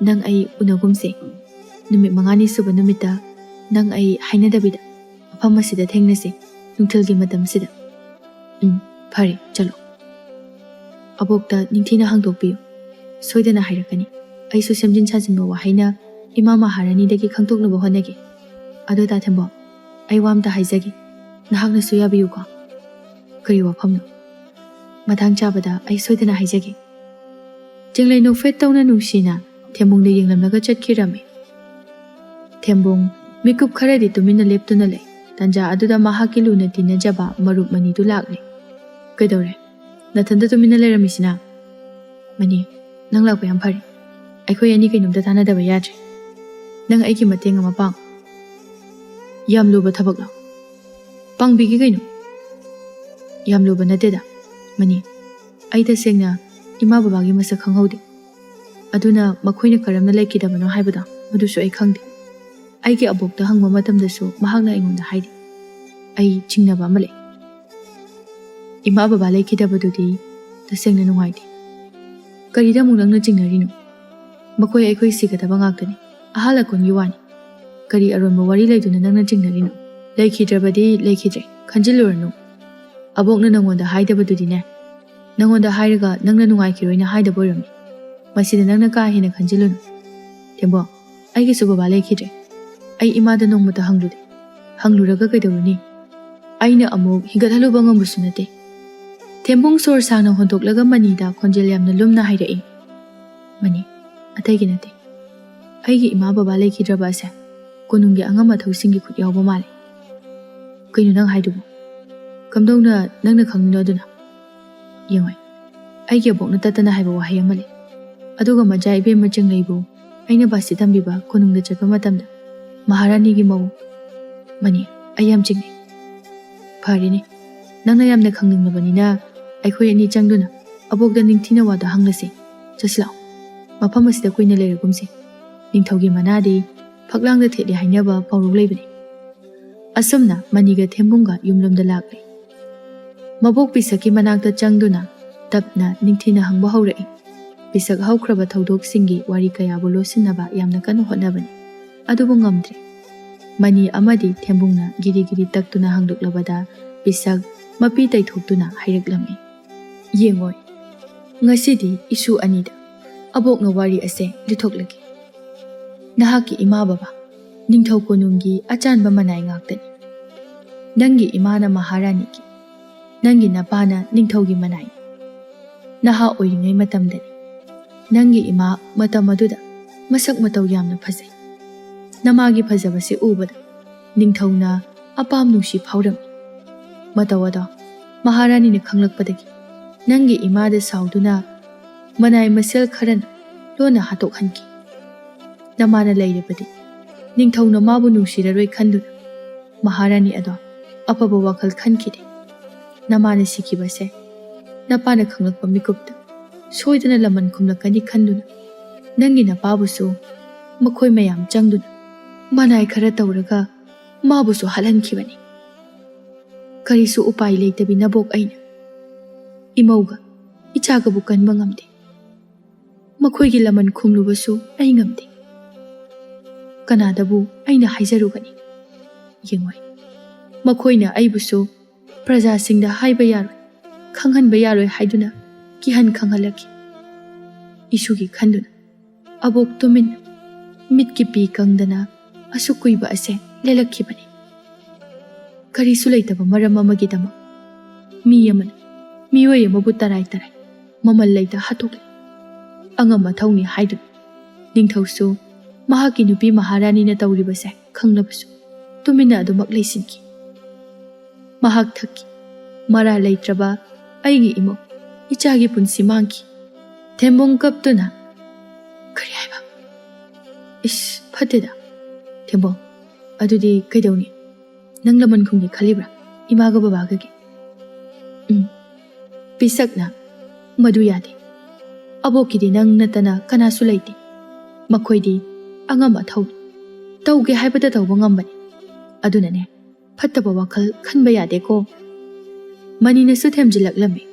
ꯅꯪ ꯑꯩ ꯎꯅꯒꯨꯝꯁꯦ꯫ ꯅꯨꯃꯤꯠ ꯃꯉꯥꯅꯤ ꯁꯨꯕ ꯅꯨꯃꯤꯠꯇ ꯅꯪ ꯑꯩ ꯍꯥꯏꯅꯗꯕꯤꯗ ꯃꯐꯝ ꯑꯁꯤꯗ ꯊꯦꯡꯅꯁꯤ, ꯅꯨꯡꯊꯤꯜꯒꯤ ꯃꯇꯝꯁꯤꯗ꯫ ꯎꯝ, ꯐꯔꯦ, ꯆꯠꯂꯣ꯫ ꯑꯕꯣꯛꯇ ꯅꯤꯡꯊꯤꯅ ꯍꯪꯗꯣꯛꯄꯤꯌꯨ, ꯁꯣꯏꯗꯅ ꯍꯥꯏꯔꯛꯀꯅꯤ꯫ ꯑꯩꯁꯨ ꯁꯦꯝꯖꯤꯟ ꯁꯥꯖꯤꯟꯕ ꯋꯥꯍꯩꯅ ꯏꯃꯥ ꯃꯍꯥꯔꯥꯅꯤꯗꯒꯤ ꯈꯪꯗꯣꯛꯅꯕ ꯍꯣꯠꯅꯒꯦ꯫ ꯑꯗꯣ ꯗꯥ ꯊꯦꯝꯕꯣ, ꯑꯩ ꯋꯥ ꯑꯝꯇ ꯍꯥꯏꯖꯒꯦ, ꯅꯍꯥꯛꯅꯁꯨ ꯌꯥꯕꯤꯌꯨꯀꯣ꯫ ꯀꯔꯤ ꯋꯥꯐꯝꯅꯣ? ꯃꯇꯥꯡ ꯆꯥꯕꯗ ꯑꯩ ꯁꯣꯏꯗꯅ ꯍꯥꯏꯖꯒꯦ꯫ ꯆꯤꯡꯂꯩ ꯅꯣꯛꯐꯦꯠ ꯇꯧꯅ ꯅꯨꯡꯁꯤꯅ ꯊꯦꯝꯕꯨꯡꯗ ꯌꯦꯡꯂꯝꯂꯒ ꯆꯠꯈꯤꯔꯝꯃꯤ꯫ ꯊꯦꯝꯕꯨꯡ ꯃꯤꯀꯨꯞ ꯈꯔꯗꯤ ꯇꯨꯃꯤꯟꯅ ꯂꯦꯞꯇꯨꯅ ꯂꯩ꯫ ꯇꯥꯟꯖꯥ ꯑꯗꯨꯗ ꯃꯍꯥꯛꯀꯤ ꯂꯨꯅ ꯇꯤꯟꯅꯖꯕ ꯃꯔꯨꯞ ꯃꯅꯤꯗꯨ ꯂꯥꯛꯂꯦ꯫ "ꯀꯩꯗꯧꯔꯦ? ꯅꯊꯟꯇ ꯇꯨꯃꯤꯟꯅ ꯂꯩꯔꯝꯃꯤꯁꯤꯅ?" "ꯃꯅꯤ, ꯅꯪ ꯂꯥꯛꯄ ꯌꯥꯝ ꯐꯔꯦ꯫ ꯑꯩꯈꯣꯏ ꯑꯅꯤ ꯀꯩꯅꯣꯝꯇ ꯇꯥꯟꯅꯗꯕ ꯌꯥꯗ꯭ꯔꯦ꯫ ꯅꯪ ꯑꯩꯒꯤ ꯃꯇꯦꯡ ꯑꯃ ꯄꯥꯡ꯫" "ꯌꯥꯝ ꯂꯨꯕ ꯊꯕꯛꯂꯣ? ꯄꯥꯡꯕꯤꯒꯦ ꯀꯩꯅꯣ꯫" "ꯌꯥꯝ ꯂꯨꯕ ꯅꯠꯇꯦꯗ, ꯃꯅꯤ꯫ ꯑꯩ ꯇꯁꯦꯡꯅ ꯏꯃꯥ ꯕꯕꯥꯒꯤ ꯃꯁꯛ ꯈꯪꯍꯧꯗꯦ꯫ ꯑꯗꯨꯅ ꯃꯈꯣꯏꯅ ꯀꯔꯝꯅ ꯂꯩꯈꯤꯗꯕꯅꯣ ꯍꯥꯏꯕꯗꯣ ꯃꯗꯨꯁꯨ ꯑꯩ ꯈꯪꯗꯦ꯫ ꯑꯩꯒꯤ ꯑꯕꯣꯛꯇ ꯍꯪꯕ ꯃꯇꯝꯗꯁꯨ ꯃꯍꯥꯛꯅ ꯑꯩꯉꯣꯟꯗ ꯍꯥꯏꯗꯦ꯫ ꯑꯩ ꯆꯤꯡꯅꯕ ꯑꯃ ꯂꯩ꯫ ꯏꯃꯥ ꯕꯕꯥ ꯂꯩꯈꯤꯗꯕꯗꯨꯗꯤ ꯇꯁꯦꯡꯅ ꯅꯨꯡꯉꯥꯏꯇꯦ꯫" "ꯀꯔꯤꯗ ꯑꯃꯨꯛ ꯅꯪꯅ ꯆꯤꯡꯅꯔꯤꯅꯣ? ꯃꯈꯣꯏ ꯑꯩꯈꯣꯏ ꯁꯤꯒꯗꯕ ꯉꯥꯛꯇꯅꯤ꯫ ꯑꯍꯜ ꯑꯀꯣꯟꯒꯤ ꯋꯥꯅꯤ꯫ ꯀꯔꯤ ꯑꯔꯣꯟꯕ ꯋꯥꯔꯤ ꯂꯩꯗꯨꯅ ꯅꯪꯅ ꯆꯤꯡꯅꯔꯤꯅꯣ? ꯂꯩꯈꯤꯗ꯭ꯔꯕꯗꯤ ꯂꯩꯈꯤꯗ꯭ꯔꯦ, ꯈꯟꯖꯤꯜꯂꯨꯔꯅꯨ꯫ ꯑꯕꯣꯛꯅ ꯅꯪꯉꯣꯟꯗ ꯍꯥꯏꯗꯕꯗꯨꯗꯤꯅꯦ, ꯅꯪꯉꯣꯟꯗ ꯍꯥꯏꯔꯒ ꯅꯪꯅ ꯅꯨꯡꯉꯥꯏꯈꯤꯔꯣꯏꯅ ꯍꯥꯏꯗꯕ ꯑꯣꯏꯔꯝꯅꯤ꯫ ꯃꯁꯤꯗ ꯅꯪꯅ ꯀꯥ ꯍꯦꯟꯅ ꯈꯟꯖꯤꯜꯂꯨꯅꯨ꯫ ꯊꯦꯝꯕꯣ, ꯑꯩꯒꯤꯁꯨ ꯕꯕꯥ ꯂꯩꯈꯤꯗ꯭ꯔꯦ꯫ ꯑꯩ ꯏꯃꯥꯗ ꯅꯣꯡꯃꯇ ꯍꯪꯂꯨꯗꯦ꯫ ꯍꯪꯂꯨꯔꯒ ꯀꯩꯗꯧꯔꯨꯅꯤ? ꯑꯩꯅ ꯑꯃꯨꯛ ꯍꯤꯒꯠꯍꯜꯂꯨꯕ ꯉꯝꯕꯁꯨ ꯅꯠꯇꯦ꯫" ꯊꯦꯝꯕꯨꯡ ꯁꯣꯔ ꯁꯥꯡꯅ ꯍꯣꯟꯗꯣꯛꯂꯒ ꯃꯅꯤꯗ ꯈꯣꯟꯖꯦꯜ ꯌꯥꯝꯅ ꯂꯨꯝꯅ ꯍꯥꯏꯔꯛꯏ꯫ "ꯃꯅꯤ, ꯑꯇꯩꯒꯤ ꯅꯠꯇꯦ꯫ ꯑꯩꯒꯤ ꯏꯃꯥ ꯕꯕꯥ ꯂꯩꯈꯤꯗ꯭ꯔꯕ ꯑꯁꯦ ꯀꯣꯅꯨꯡꯒꯤ ꯑꯉꯝ ꯑꯊꯧꯁꯤꯡꯒꯤ ꯈꯨꯠ ꯌꯥꯎꯕ ꯃꯥꯜꯂꯦ꯫" "ꯀꯩꯅꯣ ꯅꯪ ꯍꯥꯏꯗꯨꯕꯨ? ꯀꯝꯗꯧꯅ ꯅꯪꯅ ꯈꯪꯂꯤꯅꯣ ꯑꯗꯨꯅ?" "ꯌꯦꯡꯉꯣ, ꯑꯩꯒꯤ ꯑꯕꯣꯛꯅ ꯇꯠꯇꯅ ꯍꯥꯏꯕ ꯋꯥꯍꯩ ꯑꯃ ꯂꯩ꯫ ꯑꯗꯨꯒ ꯃꯆꯥ ꯏꯕꯦꯝꯃ ꯆꯤꯡꯂꯩꯕꯨ ꯑꯩꯅ ꯕꯥꯁꯤ ꯇꯝꯕꯤꯕ ꯀꯣꯅꯨꯡꯗ ꯆꯠꯄ ꯃꯇꯝꯗ ꯃꯍꯥꯔꯥꯅꯤꯒꯤ ꯃꯑꯣꯡ꯫" "ꯃꯅꯤ, ꯑꯩ ꯌꯥꯝ ꯆꯤꯡꯅꯩ꯫" "ꯐꯔꯦꯅꯦ, ꯅꯪꯅ ꯌꯥꯝꯅ ꯈꯪꯅꯤꯡꯂꯕꯅꯤꯅ ꯑꯩꯈꯣꯏ ꯑꯅꯤ ꯆꯪꯗꯨꯅ ꯑꯕꯣꯛꯇ ꯅꯤꯡꯊꯤꯅ ꯋꯥꯗꯣ ꯍꯪꯂꯁꯤ꯫ ꯆꯠꯁꯤ ꯂꯥꯛꯑꯣ꯫ ꯃꯐꯝ ꯑꯁꯤꯗ ꯀꯨꯏꯅ ꯂꯩꯔꯒꯨꯝꯁꯤ꯫ ꯅꯤꯡꯊꯧꯒꯤ ꯃꯅꯥꯗꯤ ꯐꯛꯂꯥꯡꯗ ꯊꯦꯠꯂꯤ ꯍꯥꯏꯅꯕ ꯄꯥꯎꯔꯧ ꯂꯩꯕꯅꯤ꯫" ꯑꯁꯨꯝꯅ ꯃꯅꯤꯒ ꯊꯦꯝꯕꯨꯡꯒ ꯌꯨꯝꯂꯣꯝꯗ ꯂꯥꯛꯂꯦ꯫ ꯃꯕꯣꯛ ꯄꯤꯁꯛꯀꯤ ꯃꯅꯥꯛꯇ ꯆꯪꯗꯨꯅ ꯇꯞꯅ ꯅꯤꯡꯊꯤꯅ ꯍꯪꯕ ꯍꯧꯔꯛꯏ꯫ ꯄꯤꯁꯛ ꯍꯧꯈ꯭ꯔꯕ ꯊꯧꯗꯣꯛꯁꯤꯡꯒꯤ ꯋꯥꯔꯤ ꯀꯌꯥꯕꯨ ꯂꯣꯠꯁꯤꯟꯅꯕ ꯌꯥꯝꯅ ꯀꯟꯅ ꯍꯣꯠꯅꯕꯅꯤ, ꯑꯗꯨꯕꯨ ꯉꯝꯗ꯭ꯔꯦ꯫ ꯃꯅꯤ ꯑꯃꯗꯤ ꯊꯦꯝꯕꯨꯡꯅ ꯒꯤꯔꯤ ꯒꯤꯔꯤ ꯇꯛꯇꯨꯅ ꯍꯪꯂꯛꯂꯕꯗ ꯄꯤꯁꯛ ꯃꯄꯤ ꯇꯩꯊꯣꯛꯇꯨꯅ ꯍꯥꯏꯔꯛꯂꯝꯃꯤ, "ꯌꯦꯡꯉꯣꯏ, ꯉꯁꯤꯗꯤ ꯏꯁꯨ ꯑꯅꯤꯗ ꯑꯕꯣꯛꯅ ꯋꯥꯔꯤ ꯑꯁꯦ ꯂꯤꯊꯣꯛꯂꯒꯦ꯫ ꯅꯍꯥꯛꯀꯤ ꯏꯃꯥ ꯕꯕꯥ ꯅꯤꯡꯊꯧ ꯀꯣꯅꯨꯡꯒꯤ ꯑꯆꯥꯟꯕ ꯃꯅꯥꯏ ꯉꯥꯛꯇꯅꯤ꯫ ꯅꯪꯒꯤ ꯏꯃꯥꯅ ꯃꯍꯥꯔꯥꯅꯤꯒꯤ, ꯅꯪꯒꯤ ꯅꯄꯥꯅ ꯅꯤꯡꯊꯧꯒꯤ ꯃꯅꯥꯏꯅꯤ꯫ ꯅꯍꯥ ꯑꯣꯏꯔꯤꯉꯩ ꯃꯇꯝꯗꯅꯤ꯫ ꯅꯪꯒꯤ ꯏꯃꯥ ꯃꯇꯝ ꯑꯗꯨꯗ ꯃꯁꯛ ꯃꯇꯧ ꯌꯥꯝꯅ ꯐꯖꯩ꯫ ꯅꯃꯥꯒꯤ ꯐꯖꯕꯁꯦ ꯎꯕꯗ ꯅꯤꯡꯊꯧꯅ ꯑꯄꯥꯝ ꯅꯨꯡꯁꯤ ꯐꯥꯎꯔꯝꯃꯤ꯫ ꯃꯇꯧ ꯑꯗꯣ ꯃꯍꯥꯔꯥꯅꯤꯅ ꯈꯪꯂꯛꯄꯗꯒꯤ ꯅꯪꯒꯤ ꯏꯃꯥꯗ ꯁꯥꯎꯗꯨꯅ ꯃꯅꯥꯏ ꯃꯁꯦꯜ ꯈꯔꯅ ꯂꯣꯟꯅ ꯍꯥꯠꯇꯣꯛꯍꯟꯈꯤ꯫ ꯅꯃꯥꯅ ꯂꯩꯔꯕꯗꯤ ꯅꯤꯡꯊꯧꯅ ꯃꯥꯕꯨ ꯅꯨꯡꯁꯤꯔꯔꯣꯏ ꯈꯟꯗꯨꯅ ꯃꯍꯥꯔꯥꯅꯤ ꯑꯗꯣ ꯑꯐꯕ ꯋꯥꯈꯜ ꯈꯟꯈꯤꯗꯦ꯫ ꯅꯃꯥꯅ ꯁꯤꯈꯤꯕꯁꯦ ꯅꯄꯥꯅ ꯈꯪꯂꯛꯄ ꯃꯤꯀꯨꯞꯇ ꯁꯣꯏꯗꯅ ꯂꯃꯟ ꯈꯨꯝꯂꯛꯀꯅꯤ ꯈꯟꯗꯨꯅ ꯅꯪꯒꯤ ꯅꯄꯥꯕꯨꯁꯨ ꯃꯈꯣꯏ ꯃꯌꯥꯝ ꯆꯪꯗꯨꯅ ꯃꯅꯥꯏ ꯈꯔ ꯇꯧꯔꯒ ꯃꯥꯕꯨꯁꯨ ꯍꯥꯠꯍꯟꯈꯤꯕꯅꯤ꯫ ꯀꯔꯤꯁꯨ ꯎꯄꯥꯏ ꯂꯩꯇꯕꯤ ꯅꯕꯣꯛ ꯑꯩꯅ ꯏꯃꯧꯒ ꯏꯆꯥꯒꯕꯨ ꯀꯟꯕ ꯉꯝꯗꯦ꯫ ꯃꯈꯣꯏꯒꯤ ꯂꯃꯟ ꯈꯨꯝꯂꯨꯕꯁꯨ ꯑꯩ ꯉꯝꯗꯦ꯫ ꯀꯅꯥꯗꯕꯨ ꯑꯩꯅ ꯍꯥꯏꯖꯔꯨꯒꯅꯤ? ꯌꯦꯡꯉꯣꯏ, ꯃꯈꯣꯏꯅ ꯑꯩꯕꯨꯁꯨ ꯄ꯭ꯔꯖꯥꯁꯤꯡꯗ ꯍꯥꯏꯕ ꯌꯥꯔꯣꯏ, ꯈꯪꯍꯟꯕ ꯌꯥꯔꯣꯏ ꯍꯥꯏꯗꯨꯅ ꯀꯤꯍꯟ ꯈꯪꯍꯜꯂꯛꯈꯤ꯫ ꯏꯁꯨꯒꯤ ꯈꯟꯗꯨꯅ ꯑꯕꯣꯛ ꯇꯨꯃꯤꯟꯅ ꯃꯤꯠꯀꯤ ꯄꯤ ꯀꯪꯗꯅ ꯑꯁꯨꯛ ꯀꯨꯏꯕ ꯑꯁꯦ ꯂꯦꯜꯂꯛꯈꯤꯕꯅꯤ꯫ ꯀꯔꯤꯁꯨ ꯂꯩꯇꯕ ꯃꯔꯝ ꯑꯃꯒꯤꯗꯃꯛ ꯃꯤ ꯑꯃꯅ ꯃꯤꯑꯣꯏ ꯑꯃꯕꯨ ꯇꯔꯥꯏ ꯇꯔꯥꯏ ꯃꯃꯜ ꯂꯩꯇ ꯍꯥꯠꯇꯣꯛꯂꯤ꯫ ꯑꯉꯝ ꯑꯊꯧꯅꯤ ꯍꯥꯏꯗꯨꯅ ꯅꯤꯡꯊꯧꯁꯨ ꯃꯍꯥꯛꯀꯤ ꯅꯨꯄꯤ ꯃꯍꯥꯔꯥꯅꯤꯅ ꯇꯧꯔꯤꯕꯁꯦ ꯈꯪꯂꯕꯁꯨ ꯇꯨꯃꯤꯟꯅ ꯑꯗꯨꯃꯛ ꯂꯩꯁꯤꯟꯈꯤ꯫ ꯃꯍꯥꯛ ꯊꯛꯈꯤ꯫ ꯃꯔꯥ ꯂꯩꯇ꯭ꯔꯕ ꯑꯩꯒꯤ ꯏꯃꯧ ꯏꯆꯥꯒꯤ ꯄꯨꯟꯁꯤ ꯃꯥꯡꯈꯤ꯫ ꯊꯦꯝꯕꯣꯡ ꯀꯞꯇꯨꯅ, "ꯀꯔꯤ ꯍꯥꯏꯕ? ꯏꯁ, ꯐꯠꯇꯦꯗ꯫ ꯊꯦꯝꯕꯣꯡ, ꯑꯗꯨꯗꯤ ꯀꯩꯗꯧꯅꯤ? ꯅꯪ ꯂꯃꯟ ꯈꯨꯝꯒꯦ ꯈꯜꯂꯤꯕ꯭ꯔꯥ? ꯏꯃꯥꯒ ꯕꯕꯥꯒꯒꯤ?" "ꯎꯝ, ꯄꯤꯁꯛꯅ ꯃꯗꯨ ꯌꯥꯗꯦ꯫ ꯑꯕꯣꯛꯀꯤꯗꯤ ꯅꯪ ꯅꯠꯇꯅ ꯀꯅꯥꯁꯨ ꯂꯩꯇꯦ꯫ ꯃꯈꯣꯏꯗꯤ ꯑꯉꯝ ꯑꯊꯧꯅꯤ꯫ ꯇꯧꯒꯦ ꯍꯥꯏꯕꯗ ꯇꯧꯕ ꯉꯝꯕꯅꯤ꯫ ꯑꯗꯨꯅꯅꯦ, ꯐꯠꯇꯕ ꯋꯥꯈꯜ ꯈꯟꯕ ꯌꯥꯗꯦꯀꯣ꯫" ꯃꯅꯤꯅꯁꯨ ꯊꯦꯝꯖꯤꯜꯂꯛꯂꯝꯃꯤ,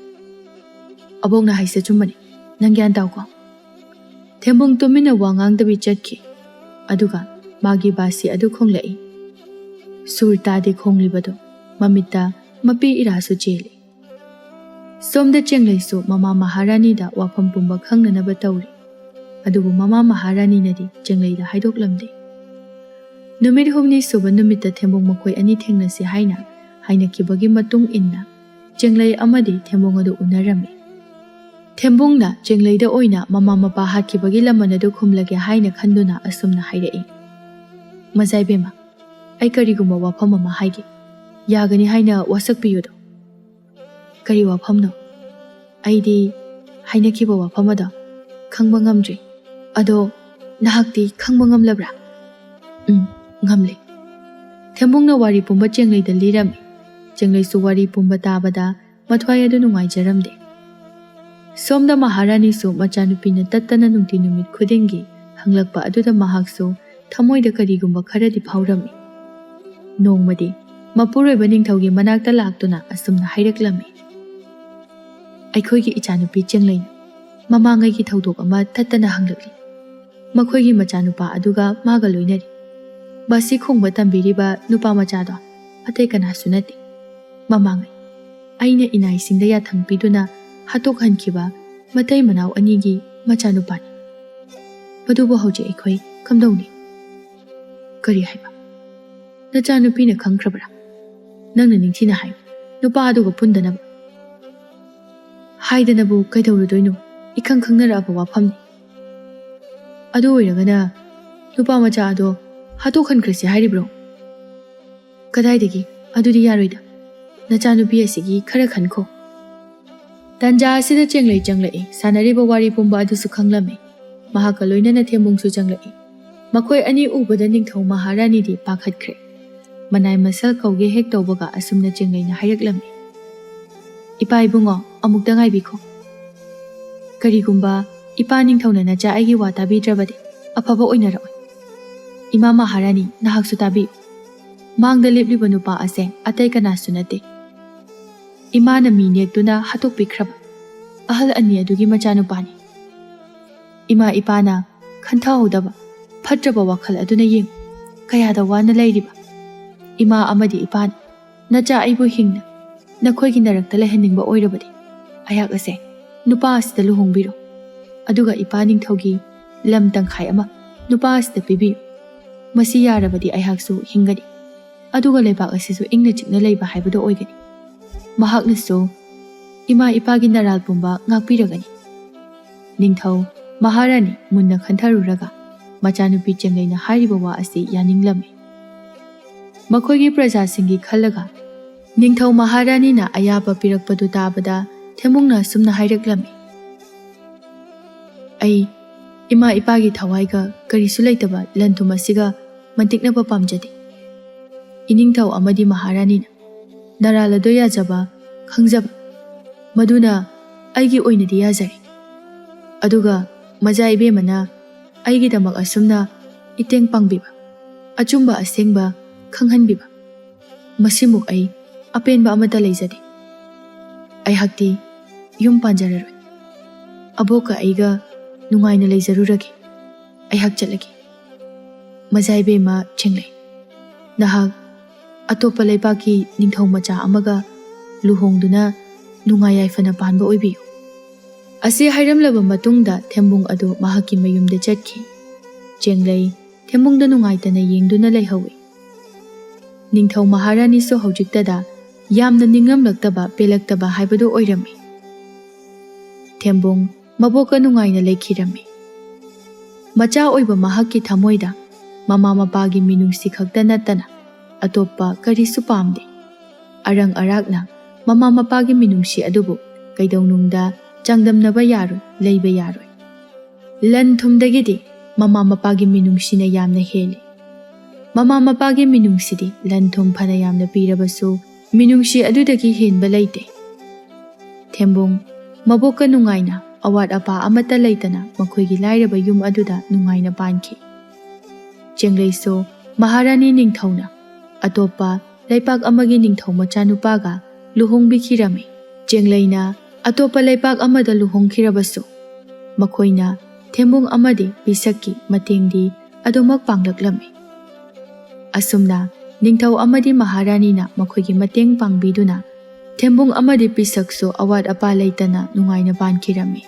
"ꯑꯕꯣꯛꯅ ꯍꯥꯏꯁꯦ ꯑꯆꯨꯝꯕꯅꯤ꯫ ꯅꯪ ꯒ꯭ꯌꯥꯟ ꯇꯥꯎꯀꯣ꯫" ꯊꯦꯝꯕꯣꯡ ꯇꯨꯃꯤꯟꯅ ꯋꯥ ꯉꯥꯡꯗꯕꯤ ꯆꯠꯈꯤ꯫ ꯑꯗꯨꯒ ꯃꯥꯒꯤ ꯕꯥꯁꯤ ꯑꯗꯨ ꯈꯣꯡꯂꯛꯏ꯫ ꯁꯨꯔ ꯇꯥꯗꯦ ꯈꯣꯡꯂꯤꯕꯗꯣ꯫ ꯃꯃꯤꯠꯇ ꯃꯄꯤ ꯏꯔꯥꯁꯨ ꯆꯦꯜꯂꯤ꯫ ꯁꯣꯝꯗ ꯆꯦꯡꯂꯩꯁꯨ ꯃꯃꯥ ꯃꯍꯥꯔꯥꯅꯤꯗ ꯋꯥꯐꯝ ꯄꯨꯝꯕ ꯈꯪꯅꯅꯕ ꯇꯧꯔꯤ꯫ ꯑꯗꯨꯕꯨ ꯃꯃꯥ ꯃꯍꯥꯔꯥꯅꯤꯅꯗꯤ ꯆꯦꯡꯂꯩꯗ ꯍꯥꯏꯗꯣꯛꯂꯝꯗꯦ꯫ ꯅꯨꯃꯤꯠ ꯍꯨꯝꯅꯤ ꯁꯨꯕ ꯅꯨꯃꯤꯠꯇ ꯊꯦꯝꯕꯣꯡ ꯃꯈꯣꯏ ꯑꯅꯤ ꯊꯦꯡꯅꯁꯤ ꯍꯥꯏꯅ ꯍꯥꯏꯅꯈꯤꯕꯒꯤ ꯃꯇꯨꯡ ꯏꯟꯅ ꯆꯦꯡꯂꯩ ꯑꯃꯗꯤ ꯊꯦꯝꯕꯣꯡ ꯑꯗꯨ ꯎꯅꯔꯝꯃꯤ꯫ ꯊꯦꯝꯕꯣꯡꯅ ꯆꯦꯡꯂꯩꯗ ꯑꯣꯏꯅ ꯃꯃꯥ ꯃꯄꯥ ꯍꯥꯠꯈꯤꯕꯒꯤ ꯂꯃꯟ ꯑꯗꯨ ꯈꯨꯝꯂꯒꯦ ꯍꯥꯏꯅ ꯈꯟꯗꯨꯅ ꯑꯁꯨꯝꯅ ꯍꯥꯏꯔꯛꯏ, "ꯃꯖꯥꯏꯕꯦꯝꯃ, ꯑꯩ ꯀꯔꯤꯒꯨꯝꯕ ꯋꯥꯐꯝ ꯑꯃ ꯍꯥꯏꯒꯦ꯫ ꯌꯥꯒꯅꯤ ꯍꯥꯏꯅ ꯋꯥꯁꯛꯄꯤꯌꯨꯗꯣ꯫" "ꯀꯔꯤ ꯋꯥꯐꯝꯅꯣ?" "ꯑꯩꯗꯤ ꯍꯥꯏꯅꯈꯤꯕ ꯋꯥꯐꯝ ꯑꯗꯣ ꯈꯪꯕ ꯉꯝꯗ꯭ꯔꯤ꯫ ꯑꯗꯣ ꯅꯍꯥꯛꯇꯤ ꯈꯪꯕ ꯉꯝꯂꯕ꯭ꯔꯥ?" "ꯎꯝ, ꯉꯝꯂꯦ꯫" ꯊꯦꯝꯕꯣꯡꯅ ꯋꯥꯔꯤ ꯄꯨꯝꯕ ꯆꯦꯡꯂꯩꯗ ꯂꯤꯔꯝꯃꯤ꯫ ꯆꯦꯡꯂꯩꯁꯨ ꯋꯥꯔꯤ ꯄꯨꯝꯕ ꯇꯥꯕꯗ ꯃꯊ꯭ꯋꯥꯏ ꯑꯗꯨ ꯅꯨꯡꯉꯥꯏꯖꯔꯝꯗꯦ꯫ ꯁꯣꯝꯗ ꯃꯍꯥꯔꯥꯅꯤꯁꯨ ꯃꯆꯥꯅꯨꯄꯤꯅ ꯇꯠꯇꯅ ꯅꯨꯡꯇꯤ ꯅꯨꯃꯤꯠ ꯈꯨꯗꯤꯡꯒꯤ ꯍꯪꯂꯛꯄ ꯑꯗꯨꯗ ꯃꯍꯥꯛꯁꯨ ꯊꯃꯣꯏꯗ ꯀꯔꯤꯒꯨꯝꯕ ꯈꯔꯗꯤ ꯐꯥꯎꯔꯝꯃꯤ꯫ ꯅꯣꯡꯃꯗꯤ ꯃꯄꯨꯔꯣꯏꯕ ꯅꯤꯡꯊꯧꯒꯤ ꯃꯅꯥꯛꯇ ꯂꯥꯛꯇꯨꯅ ꯑꯁꯨꯝꯅ ꯍꯥꯏꯔꯛꯂꯝꯃꯤ, "ꯑꯩꯈꯣꯏꯒꯤ ꯏꯆꯥꯅꯨꯄꯤ ꯆꯦꯡꯂꯩꯅ ꯃꯃꯥꯡꯉꯩꯒꯤ ꯊꯧꯗꯣꯛ ꯑꯃ ꯇꯠꯇꯅ ꯍꯪꯂꯛꯂꯤ꯫ ꯃꯈꯣꯏꯒꯤ ꯃꯆꯥꯅꯨꯄꯥ ꯑꯗꯨꯒ ꯃꯥꯒ ꯂꯣꯏꯅꯔꯤ꯫ ꯕꯥꯁꯤ ꯈꯣꯡꯕ ꯇꯝꯕꯤꯔꯤꯕ ꯅꯨꯄꯥ ꯃꯆꯥꯗꯣ ꯑꯇꯩ ꯀꯅꯥꯁꯨ ꯅꯠꯇꯦ꯫ ꯃꯃꯥꯡꯉꯩ ꯑꯩꯅ ꯏꯅꯥꯏꯁꯤꯡꯗ ꯌꯥꯊꯪ ꯄꯤꯗꯨꯅ ꯍꯥꯠꯇꯣꯛꯍꯟꯈꯤꯕ ꯃꯇꯩ ꯃꯅꯥꯎ ꯑꯅꯤꯒꯤ ꯃꯆꯥꯅꯨꯄꯥꯅꯤ꯫ ꯃꯗꯨꯕꯨ ꯍꯧꯖꯤꯛ ꯑꯩꯈꯣꯏ ꯀꯝꯗꯧꯅꯤ?" "ꯀꯔꯤ ꯍꯥꯏꯕ?" "ꯅꯆꯥꯅꯨꯄꯤꯅ ꯈꯪꯈ꯭ꯔꯕ꯭ꯔꯥ? ꯅꯪꯅ ꯅꯤꯡꯊꯤꯅ ꯍꯥꯏꯌꯨ, ꯅꯨꯄꯥ ꯑꯗꯨꯒ ꯄꯨꯟꯗꯅꯕ꯫" "ꯍꯥꯏꯗꯅꯕꯨ ꯀꯩꯗꯧꯔꯨꯗꯣꯏꯅꯣ? ꯏꯈꯪ ꯈꯪꯅꯔꯛꯑꯕ ꯋꯥꯐꯝꯅꯤ꯫" "ꯑꯗꯨ ꯑꯣꯏꯔꯒꯅ ꯅꯨꯄꯥ ꯃꯆꯥ ꯑꯗꯣ ꯍꯥꯠꯇꯣꯛꯍꯟꯈ꯭ꯔꯁꯤ ꯍꯥꯏꯔꯤꯕ꯭ꯔꯣ?" "ꯀꯗꯥꯏꯗꯒꯤ? ꯑꯗꯨꯗꯤ ꯌꯥꯔꯣꯏꯗ꯫ ꯅꯆꯥꯅꯨꯄꯤ ꯑꯁꯤꯒꯤ ꯈꯔ ꯈꯟꯈꯣ꯫" ꯇꯟꯖꯥ ꯑꯁꯤꯗ ꯆꯦꯡꯂꯩ ꯆꯪꯂꯛꯏ꯫ ꯁꯥꯟꯅꯔꯤꯕ ꯋꯥꯔꯤ ꯄꯨꯝꯕ ꯑꯗꯨꯁꯨ ꯈꯪꯂꯝꯃꯤ꯫ ꯃꯍꯥꯛꯀ ꯂꯣꯏꯅꯅ ꯊꯦꯝꯕꯨꯡꯁꯨ ꯆꯪꯂꯛꯏ꯫ ꯃꯈꯣꯏ ꯑꯅꯤ ꯎꯕꯗ ꯅꯤꯡꯊꯧ ꯃꯍꯥꯔꯥꯅꯤꯗꯤ ꯄꯥꯈꯠꯈ꯭ꯔꯦ꯫ ꯃꯅꯥꯏ ꯃꯁꯜ ꯀꯧꯒꯦ ꯍꯦꯛ ꯇꯧꯕꯒ ꯑꯁꯨꯝꯅ ꯆꯦꯡꯂꯩꯅ ꯍꯥꯏꯔꯛꯂꯝꯃꯤ, "ꯏꯄꯥ ꯏꯕꯨꯡꯉꯣ, ꯑꯃꯨꯛꯇ ꯉꯥꯏꯕꯤꯈꯣ꯫ ꯀꯔꯤꯒꯨꯝꯕ ꯏꯄꯥ ꯅꯤꯡꯊꯧꯅ ꯅꯆꯥ ꯑꯩꯒꯤ ꯋꯥ ꯇꯥꯕꯤꯗ꯭ꯔꯕꯗꯤ ꯑꯐꯕ ꯑꯣꯏꯅꯔꯛꯑꯣꯏ꯫ ꯏꯃꯥ ꯃꯍꯥꯔꯥꯅꯤ, ꯅꯍꯥꯛꯁꯨ ꯇꯥꯕꯤꯌꯨ꯫ ꯃꯥꯡꯗ ꯂꯦꯞꯂꯤꯕ ꯅꯨꯄꯥ ꯑꯁꯦ ꯑꯇꯩ ꯀꯅꯥꯁꯨ ꯅꯠꯇꯦ꯫ ꯏꯃꯥꯅ ꯃꯤ ꯅꯦꯛꯇꯨꯅ ꯍꯥꯠꯇꯣꯛꯄꯤꯈ꯭ꯔꯕ ꯑꯍꯜ ꯑꯅꯤ ꯑꯗꯨꯒꯤ ꯃꯆꯥꯅꯨꯄꯥꯅꯤ꯫ ꯏꯃꯥ ꯏꯄꯥꯅ ꯈꯟꯊꯍꯧꯗꯕ ꯐꯠꯇ꯭ꯔꯕ ꯋꯥꯈꯜ ꯑꯗꯨꯅ ꯌꯦꯡꯉꯨ, ꯀꯌꯥꯗ ꯋꯥꯅ ꯂꯩꯔꯤꯕ꯫ ꯏꯃꯥ ꯑꯃꯗꯤ ꯏꯄꯥꯅ, "ꯅꯆꯥ ꯑꯩꯕꯨ ꯍꯤꯡꯅ ꯅꯈꯣꯏꯒꯤ ꯅꯔꯛꯇ ꯂꯩꯍꯟꯅꯤꯡꯕ ꯑꯣꯏꯔꯕꯗꯤ ꯑꯩꯍꯥꯛ ꯑꯁꯦ ꯅꯨꯄꯥ ꯑꯁꯤꯗ ꯂꯨꯍꯣꯡꯕꯤꯔꯣ꯫ ꯑꯗꯨꯒ ꯏꯄꯥ ꯅꯤꯡꯊꯧꯒꯤ ꯂꯝ ꯇꯪꯈꯥꯏ ꯑꯃ ꯅꯨꯄꯥ ꯑꯁꯤꯗ ꯄꯤꯕꯤꯌꯨ꯫ ꯃꯁꯤ ꯌꯥꯔꯕꯗꯤ ꯑꯩꯍꯥꯛꯁꯨ ꯍꯤꯡꯒꯅꯤ꯫ ꯑꯗꯨꯒ ꯂꯩꯕꯥꯛ ꯑꯁꯤꯁꯨ ꯏꯪꯅ ꯆꯤꯛꯅ ꯂꯩꯕ ꯍꯥꯏꯕꯗꯨ ꯑꯣꯏꯒꯅꯤ꯫" ꯃꯍꯥꯛꯅꯁꯨ ꯏꯃꯥ ꯏꯄꯥꯒꯤ ꯅꯔꯥꯜ ꯄꯨꯝꯕ ꯉꯥꯛꯄꯤꯔꯒꯅꯤ꯫ ꯅꯤꯡꯊꯧ ꯃꯍꯥꯔꯥꯅꯤ ꯃꯨꯟꯅ ꯈꯟꯊꯔꯨꯔꯒ ꯃꯆꯥꯅꯨꯄꯤ ꯆꯦꯡꯂꯩꯅ ꯍꯥꯏꯔꯤꯕ ꯋꯥ ꯑꯁꯤ ꯌꯥꯅꯤꯡꯂꯝꯃꯤ꯫ ꯃꯈꯣꯏꯒꯤ ꯄ꯭ꯔꯖꯥꯁꯤꯡꯒꯤ ꯈꯜꯂꯒ ꯅꯤꯡꯊꯧ ꯃꯍꯥꯔꯥꯅꯤꯅ ꯑꯌꯥꯕ ꯄꯤꯔꯛꯄꯗꯨ ꯇꯥꯕꯗ ꯊꯦꯝꯕꯨꯡꯅ ꯑꯁꯨꯝꯅ ꯍꯥꯏꯔꯛꯂꯝꯃꯤ, "ꯑꯩ ꯏꯃꯥ ꯏꯄꯥꯒꯤ ꯊꯋꯥꯏꯒ ꯀꯔꯤꯁꯨ ꯂꯩꯇꯕ ꯂꯟ ꯊꯨꯝ ꯑꯁꯤꯒ ꯃꯟꯇꯤꯛꯅꯕ ꯄꯥꯝꯖꯗꯦ꯫ ꯏꯅꯤꯡꯊꯧ ꯑꯃꯗꯤ ꯃꯍꯥꯔꯥꯅꯤꯅ ꯅꯔꯥꯜ ꯑꯗꯨ ꯌꯥꯖꯕ ꯈꯪꯖꯕ, ꯃꯗꯨꯅ ꯑꯩꯒꯤ ꯑꯣꯏꯅꯗꯤ ꯌꯥꯖꯔꯦ꯫ ꯑꯗꯨꯒ ꯃꯖꯥ ꯏꯕꯦꯝꯃꯅ ꯑꯩꯒꯤꯗꯃꯛ ꯑꯁꯨꯝꯅ ꯏꯇꯦꯡ ꯄꯥꯡꯕꯤꯕ, ꯑꯆꯨꯝꯕ ꯑꯁꯦꯡꯕ ꯈꯪꯍꯟꯕꯤꯕ, ꯃꯁꯤꯃꯨꯛ ꯑꯩ ꯑꯄꯦꯟꯕ ꯑꯃꯠꯇ ꯂꯩꯖꯗꯦ꯫ ꯑꯩꯍꯥꯛꯇꯤ ꯌꯨꯝ ꯄꯥꯟꯖꯔꯔꯣꯏ꯫ ꯑꯕꯣꯛꯀ ꯑꯩꯒ ꯅꯨꯡꯉꯥꯏꯅ ꯂꯩꯖꯔꯨꯔꯒꯦ꯫ ꯑꯩꯍꯥꯛ ꯆꯠꯂꯒꯦ꯫ ꯃꯖꯥ ꯏꯕꯦꯝꯃ ꯆꯦꯡꯂꯩ, ꯅꯍꯥꯛ ꯑꯇꯣꯞꯄ ꯂꯩꯕꯥꯛꯀꯤ ꯅꯤꯡꯊꯧ ꯃꯆꯥ ꯑꯃꯒ ꯂꯨꯍꯣꯡꯗꯨꯅ ꯅꯨꯡꯉꯥꯏ ꯌꯥꯏꯐꯅ ꯄꯥꯟꯕ ꯑꯣꯏꯕꯤꯌꯨ꯫" ꯑꯁꯤ ꯍꯥꯏꯔꯝꯂꯕ ꯃꯇꯨꯡꯗ ꯊꯦꯝꯕꯨꯡ ꯑꯗꯨ ꯃꯍꯥꯛꯀꯤ ꯃꯌꯨꯝꯗ ꯆꯠꯈꯤ꯫ ꯆꯦꯡꯂꯩ ꯊꯦꯝꯕꯨꯡꯗ ꯅꯨꯡꯉꯥꯏꯇꯅ ꯌꯦꯡꯗꯨꯅ ꯂꯩꯍꯧꯏ꯫ ꯅꯤꯡꯊꯧ ꯃꯍꯥꯔꯥꯅꯤꯁꯨ ꯍꯧꯖꯤꯛꯇꯗ ꯌꯥꯝꯅ ꯅꯤꯡꯉꯝꯂꯛꯇꯕ, ꯄꯦꯜꯂꯛꯇꯕ ꯍꯥꯏꯕꯗꯨ ꯑꯣꯏꯔꯝꯃꯤ꯫ ꯊꯦꯝꯕꯨꯡ ꯃꯕꯣꯛꯀ ꯅꯨꯡꯉꯥꯏꯅ ꯂꯩꯈꯤꯔꯝꯃꯤ꯫ ꯃꯆꯥ ꯑꯣꯏꯕ ꯃꯍꯥꯛꯀꯤ ꯊꯃꯣꯏꯗ ꯃꯃꯥ ꯃꯄꯥꯒꯤ ꯃꯤꯅꯨꯡꯁꯤ ꯈꯛꯇ ꯅꯠꯇꯅ ꯑꯇꯣꯞꯄ ꯀꯔꯤꯁꯨ ꯄꯥꯝꯗꯦ꯫ ꯑꯔꯪ ꯑꯔꯥꯛꯅ ꯃꯃꯥ ꯃꯄꯥꯒꯤ ꯃꯤꯅꯨꯡꯁꯤ ꯑꯗꯨꯕꯨ ꯀꯩꯗꯧꯅꯨꯡꯗ ꯆꯥꯡꯗꯝꯅꯕ ꯌꯥꯔꯣꯏ, ꯂꯩꯕ ꯌꯥꯔꯣꯏ꯫ ꯂꯟ ꯊꯨꯝꯗꯒꯤꯗꯤ ꯃꯃꯥ ꯃꯄꯥꯒꯤ ꯃꯤꯅꯨꯡꯁꯤꯅ ꯌꯥꯝꯅ ꯍꯦꯜꯂꯤ꯫ ꯃꯃꯥ ꯃꯄꯥꯒꯤ ꯃꯤꯅꯨꯡꯁꯤꯗꯤ ꯂꯟ ꯊꯨꯝ ꯐꯅ ꯌꯥꯝꯅ ꯄꯤꯔꯕꯁꯨ ꯃꯤꯅꯨꯡꯁꯤ ꯑꯗꯨꯗꯒꯤ ꯍꯦꯟꯕ ꯂꯩꯇꯦ꯫ ꯊꯦꯝꯕꯨꯡ ꯃꯕꯣꯛꯀ ꯅꯨꯡꯉꯥꯏꯅ ꯑꯋꯥꯠ ꯑꯄꯥ ꯑꯃꯠꯇ ꯂꯩꯇꯅ ꯃꯈꯣꯏꯒꯤ ꯂꯥꯏꯔꯕ ꯌꯨꯝ ꯑꯗꯨꯗ ꯅꯨꯡꯉꯥꯏꯅ ꯄꯥꯟꯈꯤ꯫ ꯆꯦꯡꯂꯩꯁꯨ ꯃꯍꯥꯔꯥꯅꯤ ꯅꯤꯡꯊꯧꯅ ꯑꯇꯣꯞꯄ ꯂꯩꯄꯥꯛ ꯑꯃꯒꯤ ꯅꯤꯡꯊꯧ ꯃꯆꯥꯅꯨꯄꯥꯒ ꯂꯨꯍꯣꯡꯕꯤꯈꯤꯔꯝꯃꯤ꯫ ꯆꯦꯡꯂꯩꯅ ꯑꯇꯣꯞꯄ ꯂꯩꯄꯥꯛ ꯑꯃꯗ ꯂꯨꯍꯣꯡꯈꯤꯔꯕꯁꯨ ꯃꯈꯣꯏꯅ ꯊꯦꯝꯕꯨꯡ ꯑꯃꯗꯤ ꯄꯤꯁꯛꯀꯤ ꯃꯇꯦꯡꯗꯤ ꯑꯗꯨꯃꯛ ꯄꯥꯡꯂꯛꯂꯝꯃꯤ꯫ ꯑꯁꯨꯝꯅ ꯅꯤꯡꯊꯧ ꯑꯃꯗꯤ ꯃꯍꯥꯔꯥꯅꯤꯅ ꯃꯈꯣꯏꯒꯤ ꯃꯇꯦꯡ ꯄꯥꯡꯕꯤꯗꯨꯅ ꯊꯦꯝꯕꯨꯡ ꯑꯃꯗꯤ ꯄꯤꯁꯛꯁꯨ ꯑꯋꯥꯠ ꯑꯄꯥ ꯂꯩꯇꯅ ꯅꯨꯡꯉꯥꯏꯅ ꯄꯥꯟꯈꯤꯔꯝꯃꯤ꯫